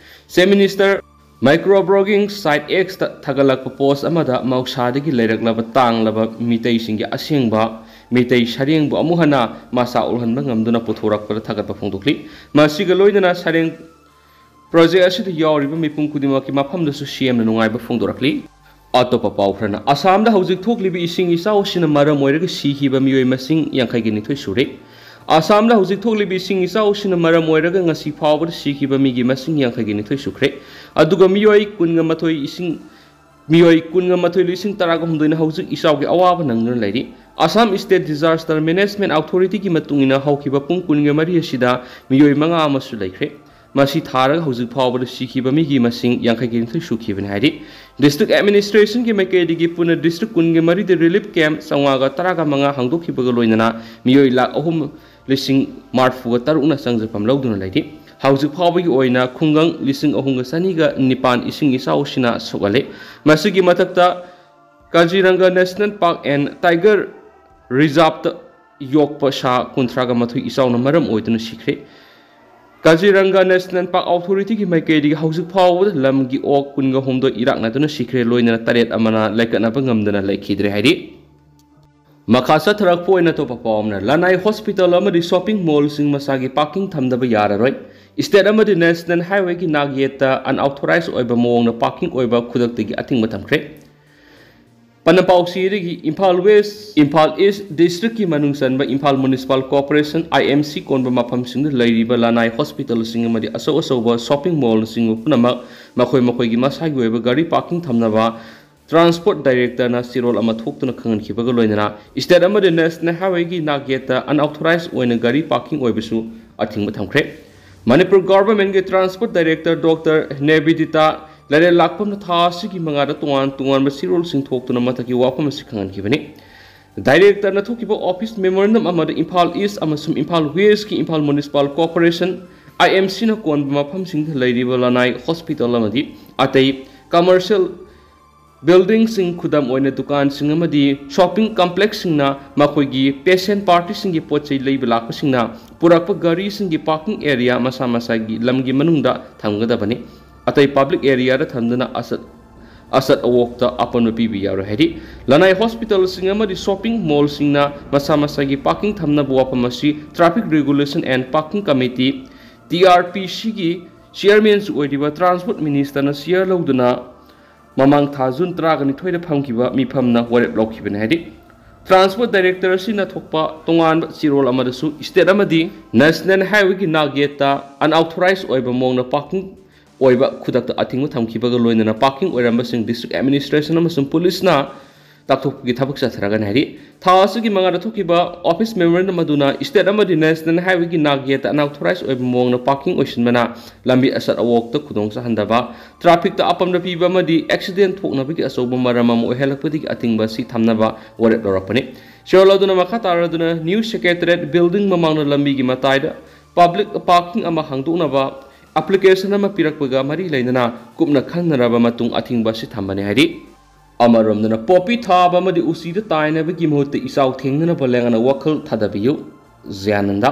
Chief Minister microblogging site Xꯇ ꯊꯥꯒꯠꯂꯛꯄ post ꯑꯃꯗ ꯃꯍꯧꯁꯥꯗꯒꯤ ꯂꯩꯔꯛꯂꯕ ꯇꯥꯡꯂꯕ ꯃꯤꯇꯩꯁꯤꯡꯒꯤ ꯑꯁꯦꯡꯕ ꯃꯤꯇꯩ ꯁꯔꯦꯡꯕꯨ ꯑꯃꯨꯛ ꯍꯟꯅ ꯃꯆꯥ ꯑꯣꯜꯍꯟꯕ ꯉꯝꯗꯨꯅ ꯄꯨꯊꯣꯔꯛꯄꯗ ꯊꯥꯒꯠꯄ ꯐꯣꯡꯗꯣꯛꯂꯤ꯫ ꯃꯁꯤꯒ ꯂꯣꯏꯅꯅ ꯁꯔꯦꯡ project ꯑꯁꯤꯗ ꯌꯥꯎꯔꯤꯕ ꯃꯤꯄꯨꯝ ꯈꯨꯗꯤꯡꯃꯛꯀꯤ ꯃꯐꯝꯗꯁꯨ CMꯅ ꯅꯨꯡꯉꯥꯏꯕ ꯐꯣꯡꯗꯣꯔꯛꯂꯤ꯫ ꯑꯇꯣꯞꯄ ꯄꯥꯎ ꯈꯔꯅ, ꯑꯁꯥꯝꯗ ꯍꯧꯖꯤꯛ ꯊꯣꯛꯂꯤꯕ ꯏꯁꯤꯡ ꯏꯆꯥꯎ ꯑꯁꯤꯅ ꯃꯔꯝ ꯑꯣꯏꯔꯒ ꯁꯤꯈꯤꯕ ꯃꯤꯑꯣꯏ ꯃꯁꯤꯡ ꯌꯥꯡꯈꯩꯒ ꯅꯤꯊꯣꯏ ꯁꯨꯔꯦ꯫ ꯑꯁꯥꯝꯗ ꯍꯧꯖꯤꯛ ꯊꯣꯛꯂꯤꯕ ꯏꯁꯤꯡ ꯏꯆꯥꯎꯁꯤꯅ ꯃꯔꯝ ꯑꯣꯏꯔꯒ ꯉꯁꯤ ꯐꯥꯎꯕꯗ ꯁꯤꯈꯤꯕ ꯃꯤꯒꯤ ꯃꯁꯤꯡ ꯌꯥꯡꯈꯩꯒꯤ ꯅꯤꯊꯣꯏ ꯁꯨꯈ꯭ꯔꯦ꯫ ꯑꯗꯨꯒ ꯃꯤꯑꯣꯏ ꯀꯨꯟꯒ ꯃꯥꯊꯣꯏ ꯏꯁꯤꯡ ꯃꯤꯑꯣꯏ ꯀꯨꯟꯒ ꯃꯥꯊꯣꯏ ꯂꯤꯁꯤꯡ ꯇꯔꯥꯒ ꯍꯨꯝꯗꯣꯏꯅ ꯍꯧꯖꯤꯛ ꯏꯆꯥꯎꯒꯤ ꯑꯋꯥꯕ ꯅꯪꯗꯨꯅ ꯂꯩꯔꯤ꯫ ꯑꯁꯥꯝ ꯁ꯭ꯇꯦꯠ ꯗꯤꯖꯥꯁꯇꯔ ꯃꯦꯅꯦꯖꯃꯦꯟ ꯑꯣꯊꯣꯔꯤꯇꯤꯒꯤ ꯃꯇꯨꯡ ꯏꯟꯅ ꯍꯧꯈꯤꯕ ꯄꯨꯡ ꯀꯨꯟꯒ ꯃꯔꯤ ꯑꯁꯤꯗ ꯃꯤꯑꯣꯏ ꯃꯉꯥ ꯑꯃꯁꯨ ꯂꯩꯈ꯭ꯔꯦ꯫ ꯃꯁꯤ ꯊꯥꯔꯒ ꯍꯧꯖꯤꯛ ꯐꯥꯎꯕꯗ ꯁꯤꯈꯤꯕ ꯃꯤꯒꯤ ꯃꯁꯤꯡ ꯌꯥꯡꯈꯩꯒ ꯅꯤꯊꯣꯏ ꯁꯨꯈꯤꯕꯅꯤ ꯍꯥꯏꯔꯤ꯫ ꯗꯤꯁꯇ꯭ꯔꯤꯛ ꯑꯦꯗꯃꯤꯅꯤꯁꯇ꯭ꯔꯦꯁꯟꯒꯤ ꯃꯥꯏꯀꯩꯗꯒꯤ ꯄꯨꯟꯅ ꯗꯤꯁꯇ꯭ꯔꯤꯛ ꯀꯨꯟꯒ ꯃꯔꯤꯗ ꯔꯤꯂꯤꯐ ꯀꯦꯝꯞ ꯆꯥꯝꯃꯉꯥꯒ ꯇꯔꯥꯒ ꯃꯉꯥ ꯍꯥꯡꯗꯣꯛꯈꯤꯕꯒ ꯂꯣꯏꯅꯅ ꯃꯤꯑꯣꯏ ꯂꯥꯈ ꯑꯍꯨꯝ ꯂꯤꯁꯤꯡ ꯃꯔꯤꯐꯨꯒ ꯇꯔꯨꯛꯅ ꯆꯪꯖꯐꯝ ꯂꯧꯗꯨꯅ ꯂꯩꯔꯤ꯫ ꯍꯧꯖꯤꯛ ꯐꯥꯎꯕꯒꯤ ꯑꯣꯏꯅ ꯈꯨꯡꯒꯪ ꯂꯤꯁꯤꯡ ꯑꯍꯨꯝꯒ ꯆꯅꯤꯒ ꯅꯤꯄꯥꯟ ꯏꯁꯤꯡ ꯏꯆꯥꯎꯁꯤꯅ ꯁꯣꯛꯍꯜꯂꯦ꯫ ꯃꯁꯤꯒꯤ ꯃꯊꯛꯇ ꯀꯥꯖꯤꯔꯪꯒ ꯅꯦꯁꯅꯦꯜ ꯄꯥꯔꯛ ꯑꯦꯟ ꯇꯥꯏꯒꯔ ꯔꯤꯖꯥꯔꯚꯇ ꯌꯣꯛꯄ ꯁꯥ ꯀꯨꯟꯊ꯭ꯔꯥꯒ ꯃꯥꯊꯣꯏ ꯏꯆꯥꯎꯅ ꯃꯔꯝ ꯑꯣꯏꯗꯨꯅ ꯁꯤꯈ꯭ꯔꯦ꯫ ꯀꯥꯖꯤꯔꯪꯒ ꯅꯦꯁꯅꯦꯜ ꯄꯥꯔꯛ ꯑꯣꯊꯣꯔꯤꯇꯤꯒꯤ ꯃꯥꯏꯀꯩꯗꯒꯤ ꯍꯧꯖꯤꯛ ꯐꯥꯎꯕꯗ ꯂꯝꯒꯤ ꯑꯣꯛ ꯀꯨꯟꯒ ꯍꯨꯝꯗꯣꯏ ꯏꯔꯥꯛꯅꯗꯨꯅ ꯁꯤꯈ꯭ꯔꯦ, ꯂꯣꯏꯅꯅ ꯇꯔꯦꯠ ꯑꯃꯅ ꯂꯥꯏꯀꯠꯅꯕ ꯉꯝꯗꯅ ꯂꯩꯈꯤꯗ꯭ꯔꯦ ꯍꯥꯏꯔꯤ꯫ ꯃꯈꯥ ꯆꯠꯊꯔꯛꯄ ꯑꯣꯏꯅ ꯑꯇꯣꯞꯄ ꯄꯥꯎ ꯑꯃꯅ, ꯂꯅꯥꯏ ꯍꯣꯁꯄꯤꯇꯥꯜ ꯑꯃꯗꯤ ꯁꯣꯞꯄꯤꯡ ꯃꯣꯜꯁꯤꯡ ꯃꯁꯥꯒꯤ ꯄꯥꯔꯀꯤꯡ ꯊꯝꯗꯕ ꯌꯥꯔꯔꯣꯏ꯫ ꯁ꯭ꯇꯦꯠ ꯑꯃꯗꯤ ꯅꯦꯁꯅꯦꯜ ꯍꯥꯏꯋꯦꯒꯤ ꯅꯥꯛ ꯌꯦꯠꯇ ꯑꯟꯑꯣꯊꯣꯔꯥꯏꯖ ꯑꯣꯏꯕ ꯃꯑꯣꯡꯗ ꯄꯥꯔꯀꯤꯡ ꯑꯣꯏꯕ ꯈꯨꯗꯛꯇꯒꯤ ꯑꯊꯤꯡꯕ ꯊꯝꯈ꯭ꯔꯦ꯫ ꯄꯟꯅ ꯄꯥꯎꯁꯤꯗꯒꯤ ꯏꯝꯐꯥꯜ ꯋꯦꯁ, ꯏꯝꯐꯥꯜ ꯏꯁ ꯗꯤꯁꯇ꯭ꯔꯤꯛꯀꯤ ꯃꯅꯨꯡ ꯆꯟꯕ ꯏꯝꯐꯥꯜ ꯃ꯭ꯌꯨꯅꯤꯁꯤꯄꯥꯜ ꯀꯣꯔꯄꯣꯔꯦꯁꯟ, ꯑꯥꯏ ꯑꯦꯝ ꯁꯤ, ꯀꯣꯟꯕ ꯃꯐꯝꯁꯤꯡꯗ ꯂꯩꯔꯤꯕ ꯂꯅꯥꯏ ꯍꯣꯁꯄꯤꯇꯥꯜꯁꯤꯡ ꯑꯃꯗꯤ ꯑꯆꯧ ꯑꯆꯧꯕ ꯁꯣꯞꯄꯤꯡ ꯃꯣꯜꯅꯆꯤꯡꯕ ꯄꯨꯝꯅꯃꯛ ꯃꯈꯣꯏ ꯃꯈꯣꯏꯒꯤ ꯃꯁꯥꯒꯤ ꯑꯣꯏꯕ ꯒꯥꯔꯤ ꯄꯥꯔꯀꯤꯡ ꯊꯝꯅꯕ ꯇ꯭ꯔꯥꯟꯁꯄꯣꯔꯠ ꯗꯥꯏꯔꯦꯛꯇꯔꯅ ꯆꯦꯔꯣꯜ ꯑꯃ ꯊꯣꯛꯇꯨꯅ ꯈꯪꯍꯟꯈꯤꯕꯒ ꯂꯣꯏꯅꯅ ꯁ꯭ꯇꯦꯠ ꯑꯃꯗꯤ ꯅꯦꯁꯅꯦꯜ ꯍꯥꯏꯋꯦꯒꯤ ꯅꯥꯛ ꯌꯦꯠꯇ ꯑꯟꯑꯣꯊꯣꯔꯥꯏꯖ ꯑꯣꯏꯅ ꯒꯥꯔꯤ ꯄꯥꯔꯀꯤꯡ ꯑꯣꯏꯕꯁꯨ ꯑꯊꯤꯡꯕ ꯊꯝꯈ꯭ꯔꯦ꯫ ꯃꯅꯤꯄꯨꯔ ꯒꯚꯔꯟꯃꯦꯟꯠꯀꯤ ꯇ꯭ꯔꯥꯟꯁꯄꯣꯔꯠ ꯗꯥꯏꯔꯦꯛꯇꯔ ꯗꯣꯛꯇꯔ ꯅꯦꯕꯤꯗꯤꯇꯥ ꯂꯥꯏꯔꯦꯜ ꯂꯥꯛꯄꯝꯅ ꯊꯥ ꯑꯁꯤꯒꯤ ꯃꯉꯥꯗ ꯇꯣꯉꯥꯟ ꯇꯣꯉꯥꯟꯕ ꯆꯦꯔꯣꯜꯁꯤꯡ ꯊꯣꯛꯇꯨꯅ ꯃꯊꯛꯀꯤ ꯋꯥꯐꯝ ꯑꯁꯤ ꯈꯪꯍꯟꯈꯤꯕꯅꯤ꯫ ꯗꯥꯏꯔꯦꯛꯇꯔꯅ ꯊꯣꯛꯈꯤꯕ ꯑꯣꯐꯤꯁ ꯃꯦꯃꯣꯔꯦꯟꯗꯝ ꯑꯃꯗ ꯏꯝꯐꯥꯜ ꯏꯁ ꯑꯃꯁꯨꯡ ꯏꯝꯐꯥꯜ ꯋꯦꯁꯀꯤ ꯏꯝꯐꯥꯜ ꯃ꯭ꯌꯨꯅꯤꯁꯤꯄꯥꯜ ꯀꯣꯔꯄꯣꯔꯦꯁꯟ, ꯑꯥꯏ ꯑꯦꯝ ꯁꯤꯅ ꯀꯣꯟꯕ ꯃꯐꯝꯁꯤꯡꯗ ꯂꯩꯔꯤꯕ ꯂꯅꯥꯏ ꯍꯣꯁꯄꯤꯇꯥꯜ ꯑꯃꯗꯤ ꯑꯇꯩ ꯀꯃꯔꯁꯤꯌꯦꯜ ꯕꯤꯜꯗꯤꯡꯁꯤꯡ, ꯈꯨꯗꯝ ꯑꯣꯏꯅ ꯗꯨꯀꯥꯟꯁꯤꯡ ꯑꯃꯗꯤ ꯁꯣꯞꯄꯤꯡ ꯀꯝꯄ꯭ꯂꯦꯛꯁꯁꯤꯡꯅ ꯃꯈꯣꯏꯒꯤ ꯄꯦꯁꯦꯟꯠ ꯄꯥꯔꯇꯤꯁꯤꯡꯒꯤ ꯄꯣꯠ ꯆꯩ ꯂꯩꯕ ꯂꯥꯛꯄꯁꯤꯡꯅ ꯄꯨꯔꯛꯄ ꯒꯥꯔꯤꯁꯤꯡꯒꯤ ꯄꯥꯔꯀꯤꯡ ꯑꯦꯔꯤꯌꯥ ꯃꯁꯥ ꯃꯁꯥꯒꯤ ꯂꯝꯒꯤ ꯃꯅꯨꯡꯗ ꯊꯝꯒꯗꯕꯅꯤ꯫ ꯑꯇꯩ ꯄꯕ꯭ꯂꯤꯛ ꯑꯦꯔꯤꯌꯥꯗ ꯊꯝꯗꯨꯅ ꯑꯁꯠ ꯑꯁꯠ ꯑꯋꯣꯛꯇ ꯑꯄꯟꯕ ꯄꯤꯕ ꯌꯥꯔꯣꯏ ꯍꯥꯏꯔꯤ꯫ ꯂꯅꯥꯏ ꯍꯣꯁꯄꯤꯇꯥꯜꯁꯤꯡ ꯑꯃꯗꯤ ꯁꯣꯞꯄꯤꯡ ꯃꯣꯜꯁꯤꯡꯅ ꯃꯁꯥ ꯃꯁꯥꯒꯤ ꯄꯥꯔꯀꯤꯡ ꯊꯝꯅꯕ ꯋꯥꯐꯝ ꯑꯁꯤ traffic regulation and parking committee, T R P ꯁꯤꯒꯤ ꯆꯤꯌꯥꯔꯃꯦꯟꯁꯨ ꯑꯣꯏꯔꯤꯕ ꯇ꯭ꯔꯥꯟꯁꯄꯣꯔꯠ ꯃꯤꯅꯤꯁꯇꯔꯅ ꯆꯤꯌꯥꯔ ꯂꯧꯗꯨꯅ ꯃꯃꯥꯡ ꯊꯥ ꯖꯨꯟ ꯇꯔꯥꯒ ꯅꯤꯊꯣꯏꯗ ꯐꯝꯈꯤꯕ ꯃꯤꯐꯝꯅ ꯋꯥꯔꯦꯞ ꯂꯧꯈꯤꯕꯅꯤ ꯍꯥꯏꯔꯤ꯫ Transport Director ꯑꯁꯤꯅ ꯊꯣꯛꯄ ꯇꯣꯉꯥꯟꯕ ꯆꯦꯔꯣꯜ ꯑꯃꯗꯁꯨ state ꯑꯃꯗꯤ National Highwayꯒꯤ ꯅꯥꯛꯌꯦꯠꯇ unauthorized ꯑꯣꯏꯕ ꯃꯑꯣꯡꯗ parking ꯑꯣꯏꯕ ꯈꯨꯗꯛꯇ ꯑꯊꯤꯡꯕ ꯊꯝꯈꯤꯕꯒ ꯂꯣꯏꯅꯅ parking ꯑꯣꯏꯔꯝꯕꯁꯤꯡ district administration ꯑꯃꯁꯨꯡ policeꯅ ꯇꯥꯛꯊꯣꯛꯄꯒꯤ ꯊꯕꯛ ꯆꯠꯊꯔꯒꯅꯤ ꯍꯥꯏꯔꯤ꯫ ꯊꯥ ꯑꯁꯤꯒꯤ ꯃꯉꯥꯗ ꯊꯣꯛꯈꯤꯕ office memorandum ꯑꯗꯨꯅ state ꯑꯃꯗꯤ National Highwayꯒꯤ ꯅꯥꯛꯌꯦꯠꯇ unauthorized ꯑꯣꯏꯕ ꯃꯑꯣꯡꯗ parking ꯑꯣꯏꯁꯤꯟꯕꯅ ꯂꯝꯕꯤ ꯑꯆꯠ ꯑꯋꯣꯛꯇ ꯈꯨꯗꯣꯡ ꯆꯥꯍꯟꯗꯕ, trafficꯇ ꯑꯄꯟꯕ ꯄꯤꯕ ꯑꯃꯗꯤ accident ꯊꯣꯛꯅꯕꯒꯤ ꯑꯆꯧꯕ ꯃꯔꯝ ꯑꯃ ꯑꯣꯏꯍꯜꯂꯛꯄꯗꯒꯤ ꯑꯊꯤꯡꯕ ꯑꯁꯤ ꯊꯝꯅꯕ ꯋꯥꯔꯦꯞ ꯂꯧꯔꯛꯄꯅꯤ꯫ ꯆꯦꯔꯣꯜ ꯑꯗꯨꯅ ꯃꯈꯥ ꯇꯥꯔꯗꯨꯅ New Secretariat Building ꯃꯃꯥꯡꯗ ꯂꯝꯕꯤꯒꯤ ꯃꯇꯥꯏꯗ public parking ꯑꯃ ꯍꯥꯡꯗꯣꯛꯅꯕ application ꯑꯃ ꯄꯤꯔꯛꯄꯒ ꯃꯔꯤ ꯂꯩꯅꯅ ꯀꯨꯞꯅ ꯈꯟꯅꯔꯕ ꯃꯇꯨꯡ ꯑꯊꯤꯡꯕ ꯑꯁꯤ ꯊꯝꯕꯅꯤ ꯍꯥꯏꯔꯤ꯫ ꯑꯃꯔꯣꯝꯗꯅ ꯄꯣꯄꯤ ꯊꯥꯕ ꯑꯃꯗꯤ ꯎꯆꯤꯗ ꯇꯥꯏꯅꯕꯒꯤ ꯃꯍꯨꯠꯇ ꯏꯆꯥꯎ ꯊꯦꯡꯅꯅꯕ ꯂꯩꯉꯥꯛꯅ ꯋꯥꯈꯜ ꯊꯥꯗꯕꯤꯌꯨ꯫ ꯖꯌꯥꯅꯟꯗ꯫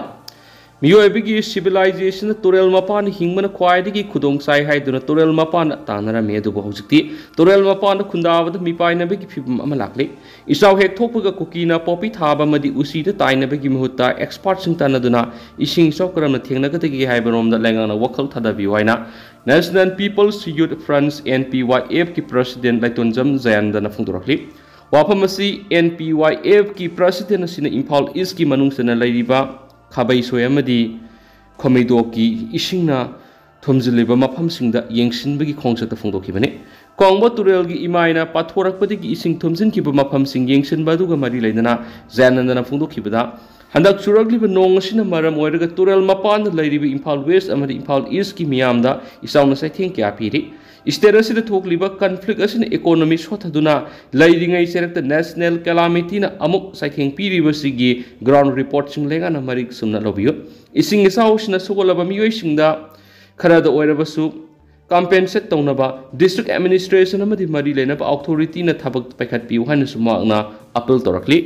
ꯃꯤꯑꯣꯏꯕꯒꯤ civilizationꯅ ꯇꯨꯔꯦꯜ ꯃꯄꯥꯟꯗ ꯍꯤꯡꯕꯅ ꯈ꯭ꯋꯥꯏꯗꯒꯤ ꯈꯨꯗꯣꯡ ꯆꯥꯏ ꯍꯥꯏꯗꯨꯅ ꯇꯨꯔꯦꯜ ꯃꯄꯥꯟꯗ ꯇꯥꯟꯅꯔꯝꯃꯤ, ꯑꯗꯨꯕꯨ ꯍꯧꯖꯤꯛꯇꯤ ꯇꯨꯔꯦꯜ ꯃꯄꯥꯟꯗ ꯈꯨꯟꯗꯥꯕꯗ ꯃꯤꯄꯥꯏꯅꯕꯒꯤ ꯐꯤꯕꯝ ꯑꯃ ꯂꯥꯛꯂꯤ꯫ ꯏꯆꯥꯎ ꯍꯦꯛ ꯊꯣꯛꯄꯒ ꯀꯨꯀꯤꯅ ꯄꯣꯄꯤ ꯊꯥꯕ ꯑꯃꯗꯤ ꯎꯆꯤꯗ ꯇꯥꯏꯅꯕꯒꯤ ꯃꯍꯨꯠꯇ expertꯁꯤꯡ ꯇꯥꯟꯅꯗꯨꯅ ꯏꯁꯤꯡ ꯏꯆꯥꯎ ꯀꯔꯝꯅ ꯊꯦꯡꯅꯒꯗꯒꯦ ꯍꯥꯏꯕꯔꯣꯝꯗ ꯂꯩꯉꯥꯛꯅ ꯋꯥꯈꯜ ꯊꯥꯗꯕꯤꯌꯨ ꯍꯥꯏꯅ National People's Youth Front, NPYFꯀꯤ president ꯂꯥꯏꯇꯣꯟꯖꯝ ꯖꯌꯥꯅꯟꯗꯅ ꯐꯣꯡꯗꯣꯔꯛꯂꯤ꯫ ꯋꯥꯐꯝ ꯑꯁꯤ NPYFꯀꯤ president ꯑꯁꯤꯅ ꯏꯝꯐꯥꯜ Eastꯀꯤ ꯃꯅꯨꯡ ꯆꯟꯅ ꯂꯩꯔꯤꯕ ꯈꯥꯕꯩꯁꯣꯏ ꯑꯃꯗꯤ ꯈꯣꯃꯩꯗꯣꯛꯀꯤ ꯏꯁꯤꯡꯅ ꯊꯨꯝꯖꯤꯜꯂꯤꯕ ꯃꯐꯝꯁꯤꯡꯗ ꯌꯦꯡꯁꯤꯟꯕꯒꯤ ꯈꯣꯡꯆꯠꯇ ꯐꯣꯡꯗꯣꯛꯈꯤꯕꯅꯤ꯫ ꯀꯣꯡꯕ ꯇꯨꯔꯦꯜꯒꯤ ꯏꯃꯥꯏꯅ ꯄꯥꯊꯣꯔꯛꯄꯗꯒꯤ ꯏꯁꯤꯡ ꯊꯨꯝꯖꯤꯟꯈꯤꯕ ꯃꯐꯝꯁꯤꯡ ꯌꯦꯡꯁꯤꯟꯕ ꯑꯗꯨꯒ ꯃꯔꯤ ꯂꯩꯅꯅ ꯖꯌꯥꯅꯟꯗꯅ ꯐꯣꯡꯗꯣꯛꯈꯤꯕꯗ, ꯍꯟꯗꯛ ꯆꯨꯔꯛꯂꯤꯕ ꯅꯣꯡ ꯑꯁꯤꯅ ꯃꯔꯝ ꯑꯣꯏꯔꯒ ꯇꯨꯔꯦꯜ ꯃꯄꯥꯟꯗ ꯂꯩꯔꯤꯕ ꯏꯝꯐꯥꯜ West ꯑꯃꯗꯤ ꯏꯝꯐꯥꯜ Eastꯀꯤ ꯃꯤꯌꯥꯝꯗ ꯏꯆꯥꯎꯅ ꯆꯩꯊꯦꯡ ꯀꯌꯥ ꯄꯤꯔꯤ꯫ State ꯑꯁꯤꯗ ꯊꯣꯛꯂꯤꯕ conflict ꯑꯁꯤꯅ economy ꯁꯣꯠꯊꯗꯨꯅ ꯂꯩꯔꯤꯉꯩ ꯆꯩꯔꯛꯇ national calamityꯅ ꯑꯃꯨꯛ ꯆꯩꯊꯦꯡ ꯄꯤꯔꯤꯕꯁꯤꯒꯤ ground reportꯁꯤꯡ ꯂꯩꯉꯥꯛꯅ ꯃꯔꯤꯛ ꯆꯨꯝꯅ ꯂꯧꯕꯤꯌꯨ꯫ ꯏꯁꯤꯡ ꯏꯆꯥꯎꯁꯤꯅ ꯁꯣꯛꯍꯜꯂꯕ ꯃꯤꯑꯣꯏꯁꯤꯡꯗ ꯈꯔꯗ ꯑꯣꯏꯔꯕꯁꯨ compensate ꯇꯧꯅꯕ district administration ꯑꯃꯗꯤ ꯃꯔꯤ ꯂꯩꯅꯕ authorityꯅ ꯊꯕꯛ ꯄꯥꯏꯈꯠꯄꯤꯌꯨ ꯍꯥꯏꯅꯁꯨ ꯃꯍꯥꯛꯅ appeal ꯇꯧꯔꯛꯂꯤ꯫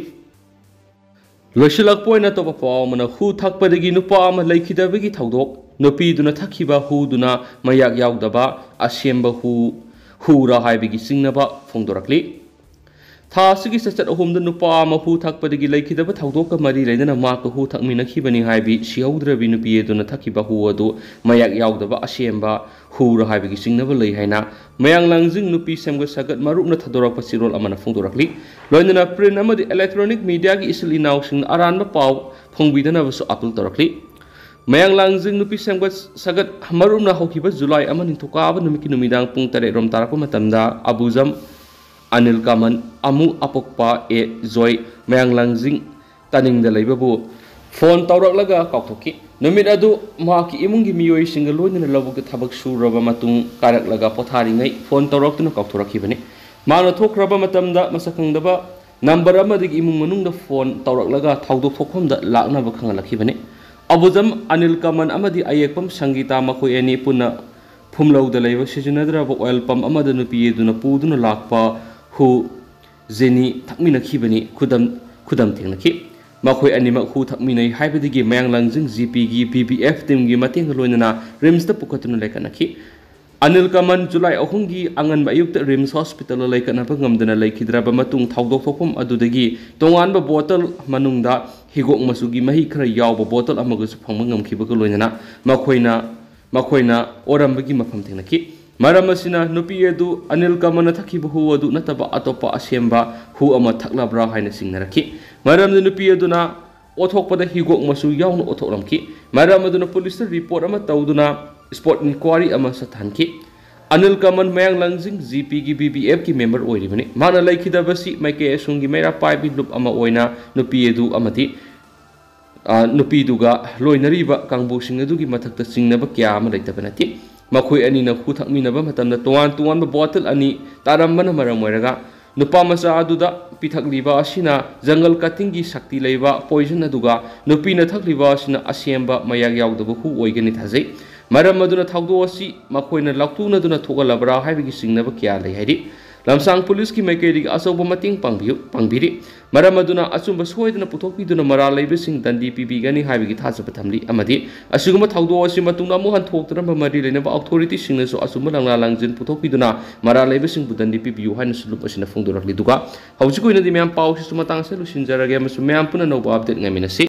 ꯂꯣꯏꯁꯤꯜꯂꯛꯄ ꯑꯣꯏꯅ ꯑꯇꯣꯞꯄ ꯄꯥꯎ ꯑꯃꯅ, ꯍꯨ ꯊꯛꯄꯗꯒꯤ ꯅꯨꯄꯥ ꯑꯃ ꯂꯩꯈꯤꯗꯕꯒꯤ ꯊꯧꯗꯣꯛ, ꯅꯨꯄꯤꯗꯨꯅ ꯊꯛꯈꯤꯕ ꯍꯨꯗꯨꯅ ꯃꯌꯥꯛ ꯌꯥꯎꯗꯕ ꯑꯁꯦꯡꯕ ꯍꯨ, ꯍꯨꯔꯥ ꯍꯥꯏꯕꯒꯤ ꯆꯤꯡꯅꯕ ꯐꯣꯡꯗꯣꯔꯛꯂꯤ꯫ ꯊꯥ ꯑꯁꯤꯒꯤ ꯆꯩꯆꯠ ꯑꯍꯨꯝꯗ ꯅꯨꯄꯥ ꯑꯃ ꯍꯨ ꯊꯛꯄꯗꯒꯤ ꯂꯩꯈꯤꯗꯕ ꯊꯧꯗꯣꯛꯀ ꯃꯔꯤ ꯂꯩꯅꯅ ꯃꯍꯥꯛꯀ ꯍꯨ ꯊꯛꯃꯤꯟꯅꯈꯤꯕꯅꯤ ꯍꯥꯏꯕꯤ ꯁꯤꯍꯧꯗ꯭ꯔꯕꯤ ꯅꯨꯄꯤ ꯑꯗꯨꯅ ꯊꯛꯈꯤꯕ ꯍꯨ ꯑꯗꯨ ꯃꯌꯥꯛ ꯌꯥꯎꯗꯕ ꯑꯁꯦꯡꯕ ꯍꯨꯔ ꯍꯥꯏꯕꯒꯤ ꯆꯤꯡꯅꯕ ꯂꯩ ꯍꯥꯏꯅ ꯃꯌꯥꯡ ꯂꯥꯡꯖꯤꯡ ꯅꯨꯄꯤ ꯁꯦꯝꯒꯠ ꯁꯥꯒꯠ ꯃꯔꯨꯞꯅ ꯊꯥꯗꯣꯔꯛꯄ ꯆꯦꯔꯣꯜ ꯑꯃꯅ ꯐꯣꯡꯗꯣꯔꯛꯂꯤ꯫ ꯂꯣꯏꯅꯅ print ꯑꯃꯗꯤ electronic mediaꯒꯤ ꯏꯆꯤꯜ ꯏꯅꯥꯎꯁꯤꯡꯅ ꯑꯔꯥꯟꯕ ꯄꯥꯎ ꯐꯣꯡꯕꯤꯗꯅꯕꯁꯨ ꯑꯥꯄꯤꯜ ꯇꯧꯔꯛꯂꯤ꯫ ꯃꯌꯥꯡ ꯂꯥꯡꯖꯤꯡ ꯅꯨꯄꯤ ꯁꯦꯝꯒꯠ ꯁꯥꯒꯠ ꯃꯔꯨꯞꯅ ꯍꯧꯈꯤꯕ ꯖꯨꯂꯥꯏ ꯑꯃ ꯅꯤꯡꯊꯧꯀꯥꯕ ꯅꯨꯃꯤꯠꯀꯤ ꯅꯨꯃꯤꯗꯥꯡ ꯄꯨꯡ ꯇꯔꯦꯠ ꯔꯣꯝ ꯇꯥꯔꯛꯄ ꯃꯇꯝꯗ ꯑꯕꯨꯖꯝ, ꯑꯅꯤꯜ ꯀꯃꯟ, ꯑꯃꯨ ꯑꯄꯣꯛꯄ ꯑꯦ ꯖꯣꯏ, ꯃꯌꯥꯡ ꯂꯥꯡꯖꯤꯡ ꯇꯥꯅꯤꯡꯗ ꯂꯩꯕꯕꯨ ꯐꯣꯟ ꯇꯧꯔꯛꯂꯒ ꯀꯥꯎꯊꯣꯛꯈꯤ꯫ ꯅꯨꯃꯤꯠ ꯑꯗꯨ ꯃꯍꯥꯛꯀꯤ ꯏꯃꯨꯡꯒꯤ ꯃꯤꯑꯣꯏꯁꯤꯡꯒ ꯂꯣꯏꯅꯅ ꯂꯧꯕꯨꯛꯇ ꯊꯕꯛ ꯁꯨꯔꯕ ꯃꯇꯨꯡ ꯀꯥꯔꯛꯂꯒ ꯄꯣꯊꯥꯔꯤꯉꯩ ꯐꯣꯟ ꯇꯧꯔꯛꯇꯨꯅ ꯀꯥꯎꯊꯣꯔꯛꯈꯤꯕꯅꯤ꯫ ꯃꯍꯥꯛꯅ ꯊꯣꯛꯈ꯭ꯔꯕ ꯃꯇꯝꯗ ꯃꯁꯛ ꯈꯪꯗꯕ ꯅꯝꯕꯔ ꯑꯃꯗꯒꯤ ꯏꯃꯨꯡ ꯃꯅꯨꯡꯗ ꯐꯣꯟ ꯇꯧꯔꯛꯂꯒ ꯊꯧꯗꯣꯛ ꯊꯣꯛꯐꯝꯗ ꯂꯥꯛꯅꯕ ꯈꯪꯍꯜꯂꯛꯈꯤꯕꯅꯤ꯫ ꯑꯕꯨꯖꯝ, ꯑꯅꯤꯜ ꯀꯃꯟ ꯑꯃꯗꯤ ꯑꯌꯦꯛꯄꯝ ꯁꯪꯒꯤꯇꯥ ꯃꯈꯣꯏ ꯑꯅꯤ ꯄꯨꯟꯅ ꯐꯨꯝꯂꯧꯗ ꯂꯩꯕ ꯁꯤꯖꯤꯟꯅꯗ꯭ꯔꯕ oil pump ꯑꯃꯗ ꯅꯨꯄꯤ ꯑꯗꯨꯅ ꯄꯨꯗꯨꯅ ꯂꯥꯛꯄ ꯍꯨ ꯖꯦꯅꯤ ꯊꯛꯃꯤꯟꯅꯈꯤꯕꯅꯤ꯫ ꯈꯨꯗꯝ, ꯈꯨꯗꯝ ꯊꯦꯡꯅꯈꯤ꯫ ꯃꯈꯣꯏ ꯑꯅꯤꯃꯛ ꯍꯨ ꯊꯛꯃꯤꯟꯅꯩ ꯍꯥꯏꯕꯗꯒꯤ ꯃꯌꯥꯡ ꯂꯥꯡꯖꯤꯡ ꯖꯤꯄꯤꯒꯤ ꯕꯤ ꯕꯤ ꯑꯦꯐ ꯇꯤꯝꯒꯤ ꯃꯇꯦꯡꯒ ꯂꯣꯏꯅꯅ ꯔꯤꯝꯁꯇ ꯄꯨꯈꯠꯇꯨꯅ ꯂꯩꯈꯠꯅꯈꯤ꯫ ꯑꯅꯤꯜ ꯀꯃꯟ ꯖꯨꯂꯥꯏ ꯑꯍꯨꯝꯒꯤ ꯑꯉꯟꯕ ꯑꯌꯨꯛꯇ ꯔꯤꯝꯁ ꯍꯣꯁꯄꯤꯇꯥꯜꯗ ꯂꯩꯈꯠꯅꯕ ꯉꯝꯗꯅ ꯂꯩꯈꯤꯗ꯭ꯔꯕ ꯃꯇꯨꯡ ꯊꯧꯗꯣꯛ ꯊꯣꯛꯐꯝ ꯑꯗꯨꯗꯒꯤ ꯇꯣꯉꯥꯟꯕ ꯕꯣꯇꯜ ꯃꯅꯨꯡꯗ ꯍꯤꯒꯣꯛ ꯃꯆꯨꯒꯤ ꯃꯍꯤ ꯈꯔ ꯌꯥꯎꯕ ꯕꯣꯇꯜ ꯑꯃꯒꯁꯨ ꯐꯪꯕ ꯉꯝꯈꯤꯕꯒ ꯂꯣꯏꯅꯅ ꯃꯈꯣꯏꯅ, ꯃꯈꯣꯏꯅ ꯑꯣꯔꯝꯕꯒꯤ ꯃꯐꯝ ꯊꯦꯡꯅꯈꯤ꯫ ꯃꯔꯝ ꯑꯁꯤꯅ ꯅꯨꯄꯤ ꯑꯗꯨ ꯑꯅꯤꯜ ꯀꯃꯟꯅ ꯊꯛꯈꯤꯕ ꯍꯨ ꯑꯗꯨ ꯅꯠꯇꯕ ꯑꯇꯣꯞꯄ ꯑꯁꯦꯡꯕ ꯍꯨ ꯑꯃ ꯊꯛꯂꯕ꯭ꯔꯥ ꯍꯥꯏꯅ ꯆꯤꯡꯅꯔꯛꯈꯤ꯫ ꯃꯔꯝꯗꯤ ꯅꯨꯄꯤ ꯑꯗꯨꯅ ꯑꯣꯊꯣꯛꯄꯗ ꯍꯤꯒꯣꯛ ꯃꯆꯨ ꯌꯥꯎꯅ ꯑꯣꯊꯣꯛꯂꯝꯈꯤ꯫ ꯃꯔꯝ ꯑꯗꯨꯅ ꯄꯨꯂꯤꯁꯇ ꯔꯤꯄꯣꯔꯠ ꯑꯃ ꯇꯧꯗꯨꯅ spot inquiry ꯑꯃ ꯆꯠꯊꯍꯟꯈꯤ꯫ ꯑꯅꯤꯜ ꯀꯃꯟ ꯃꯌꯥꯡ ꯂꯥꯡꯖꯤꯡ ꯖꯤꯄꯤꯒꯤ ꯕꯤ ꯕꯤ ꯑꯦꯐꯀꯤ ꯃꯦꯝꯕꯔ ꯑꯣꯏꯔꯤꯕꯅꯤ꯫ ꯃꯍꯥꯛꯅ ꯂꯩꯈꯤꯗꯕꯁꯤ ꯃꯥꯏꯀꯩ ꯑꯁꯣꯝꯒꯤ ꯃꯩꯔꯥ ꯄꯥꯏꯕꯤ ꯂꯨꯞ ꯑꯃ ꯑꯣꯏꯅ ꯅꯨꯄꯤ ꯑꯗꯨ ꯑꯃꯗꯤ, ꯑ, ꯅꯨꯄꯤꯗꯨꯒ ꯂꯣꯏꯅꯔꯤꯕ ꯀꯥꯡꯕꯨꯁꯤꯡ ꯑꯗꯨꯒꯤ ꯃꯊꯛꯇ ꯆꯤꯡꯅꯕ ꯀꯌꯥ ꯑꯃ ꯂꯩꯇꯕ ꯅꯠꯇꯦ꯫ ꯃꯈꯣꯏ ꯑꯅꯤꯅ ꯍꯨ ꯊꯛꯃꯤꯟꯅꯕ ꯃꯇꯝꯗ ꯇꯣꯉꯥꯟ ꯇꯣꯉꯥꯟꯕ ꯕꯣꯇꯜ ꯑꯅꯤ ꯇꯥꯔꯝꯕꯅ ꯃꯔꯝ ꯑꯣꯏꯔꯒ ꯅꯨꯄꯥ ꯃꯆꯥ ꯑꯗꯨꯗ ꯄꯤꯊꯛꯂꯤꯕ ꯑꯁꯤꯅ ꯖꯪꯒꯜ ꯀꯠꯇꯤꯡꯒꯤ ꯁꯛꯇꯤ ꯂꯩꯕ ꯄꯣꯏꯖꯟ ꯑꯗꯨꯒ ꯅꯨꯄꯤꯅ ꯊꯛꯂꯤꯕ ꯑꯁꯤꯅ ꯑꯁꯦꯡꯕ ꯃꯌꯥꯛ ꯌꯥꯎꯗꯕ ꯍꯨ ꯑꯣꯏꯒꯅꯤ ꯊꯥꯖꯩ꯫ ꯃꯔꯝ ꯑꯗꯨꯅ ꯊꯧꯗꯣꯛ ꯑꯁꯤ ꯃꯈꯣꯏꯅ ꯂꯥꯎꯊꯣꯛꯅꯗꯨꯅ ꯊꯣꯛꯍꯜꯂꯕ꯭ꯔꯥ ꯍꯥꯏꯕꯒꯤ ꯆꯤꯡꯅꯕ ꯀꯌꯥ ꯂꯩ ꯍꯥꯏꯔꯤ꯫ ꯂꯝꯁꯥꯡ ꯄꯨꯂꯤꯁꯀꯤ ꯃꯥꯏꯀꯩꯗꯒꯤ ꯑꯆꯧꯕ ꯃꯇꯦꯡ ꯄꯥꯡꯕꯤꯌꯨ ꯄꯥꯡꯕꯤꯔꯤ꯫ ꯃꯔꯝ ꯑꯗꯨꯅ ꯑꯆꯨꯝꯕ ꯁꯣꯏꯗꯅ ꯄꯨꯊꯣꯛꯄꯤꯗꯨꯅ ꯃꯔꯥꯜ ꯂꯩꯕꯁꯤꯡ ꯗꯟꯗꯤ ꯄꯤꯕꯤꯒꯅꯤ ꯍꯥꯏꯕꯒꯤ ꯊꯥꯖꯕ ꯊꯝꯂꯤ ꯑꯃꯗꯤ ꯑꯁꯤꯒꯨꯝꯕ ꯊꯧꯗꯣꯛ ꯑꯁꯤ ꯃꯇꯨꯡꯗ ꯑꯃꯨꯛ ꯍꯟꯊꯣꯛꯇꯅꯕ ꯃꯔꯤ ꯂꯩꯅꯕ ꯑꯣꯊꯣꯔꯤꯇꯤꯁꯤꯡꯅꯁꯨ ꯑꯆꯨꯝꯕ ꯂꯪꯂꯥ ꯂꯪꯖꯤꯟ ꯄꯨꯊꯣꯛꯄꯤꯗꯨꯅ ꯃꯔꯥꯜ ꯂꯩꯕꯁꯤꯡꯕꯨ ꯗꯟꯗꯤ ꯄꯤꯕꯤꯌꯨ ꯍꯥꯏꯅꯁꯨ ꯂꯨꯞ ꯑꯁꯤꯅ ꯐꯣꯡꯗꯣꯔꯛꯂꯤ꯫ ꯑꯗꯨꯒ ꯍꯧꯖꯤꯛꯀꯤ ꯑꯣꯏꯅꯗꯤ ꯃꯌꯥꯝ ꯄꯥꯎꯁꯤꯁꯨ ꯃꯇꯥꯡ ꯑꯁꯤꯗ ꯂꯣꯏꯁꯤꯟꯖꯔꯒꯦ ꯑꯃꯁꯨꯡ ꯃꯌꯥꯝ ꯄꯨꯟꯅ ꯑꯅꯧꯕ ꯑꯞꯗꯦꯠ ꯉꯥꯏꯃꯤꯟꯅꯁꯤ꯫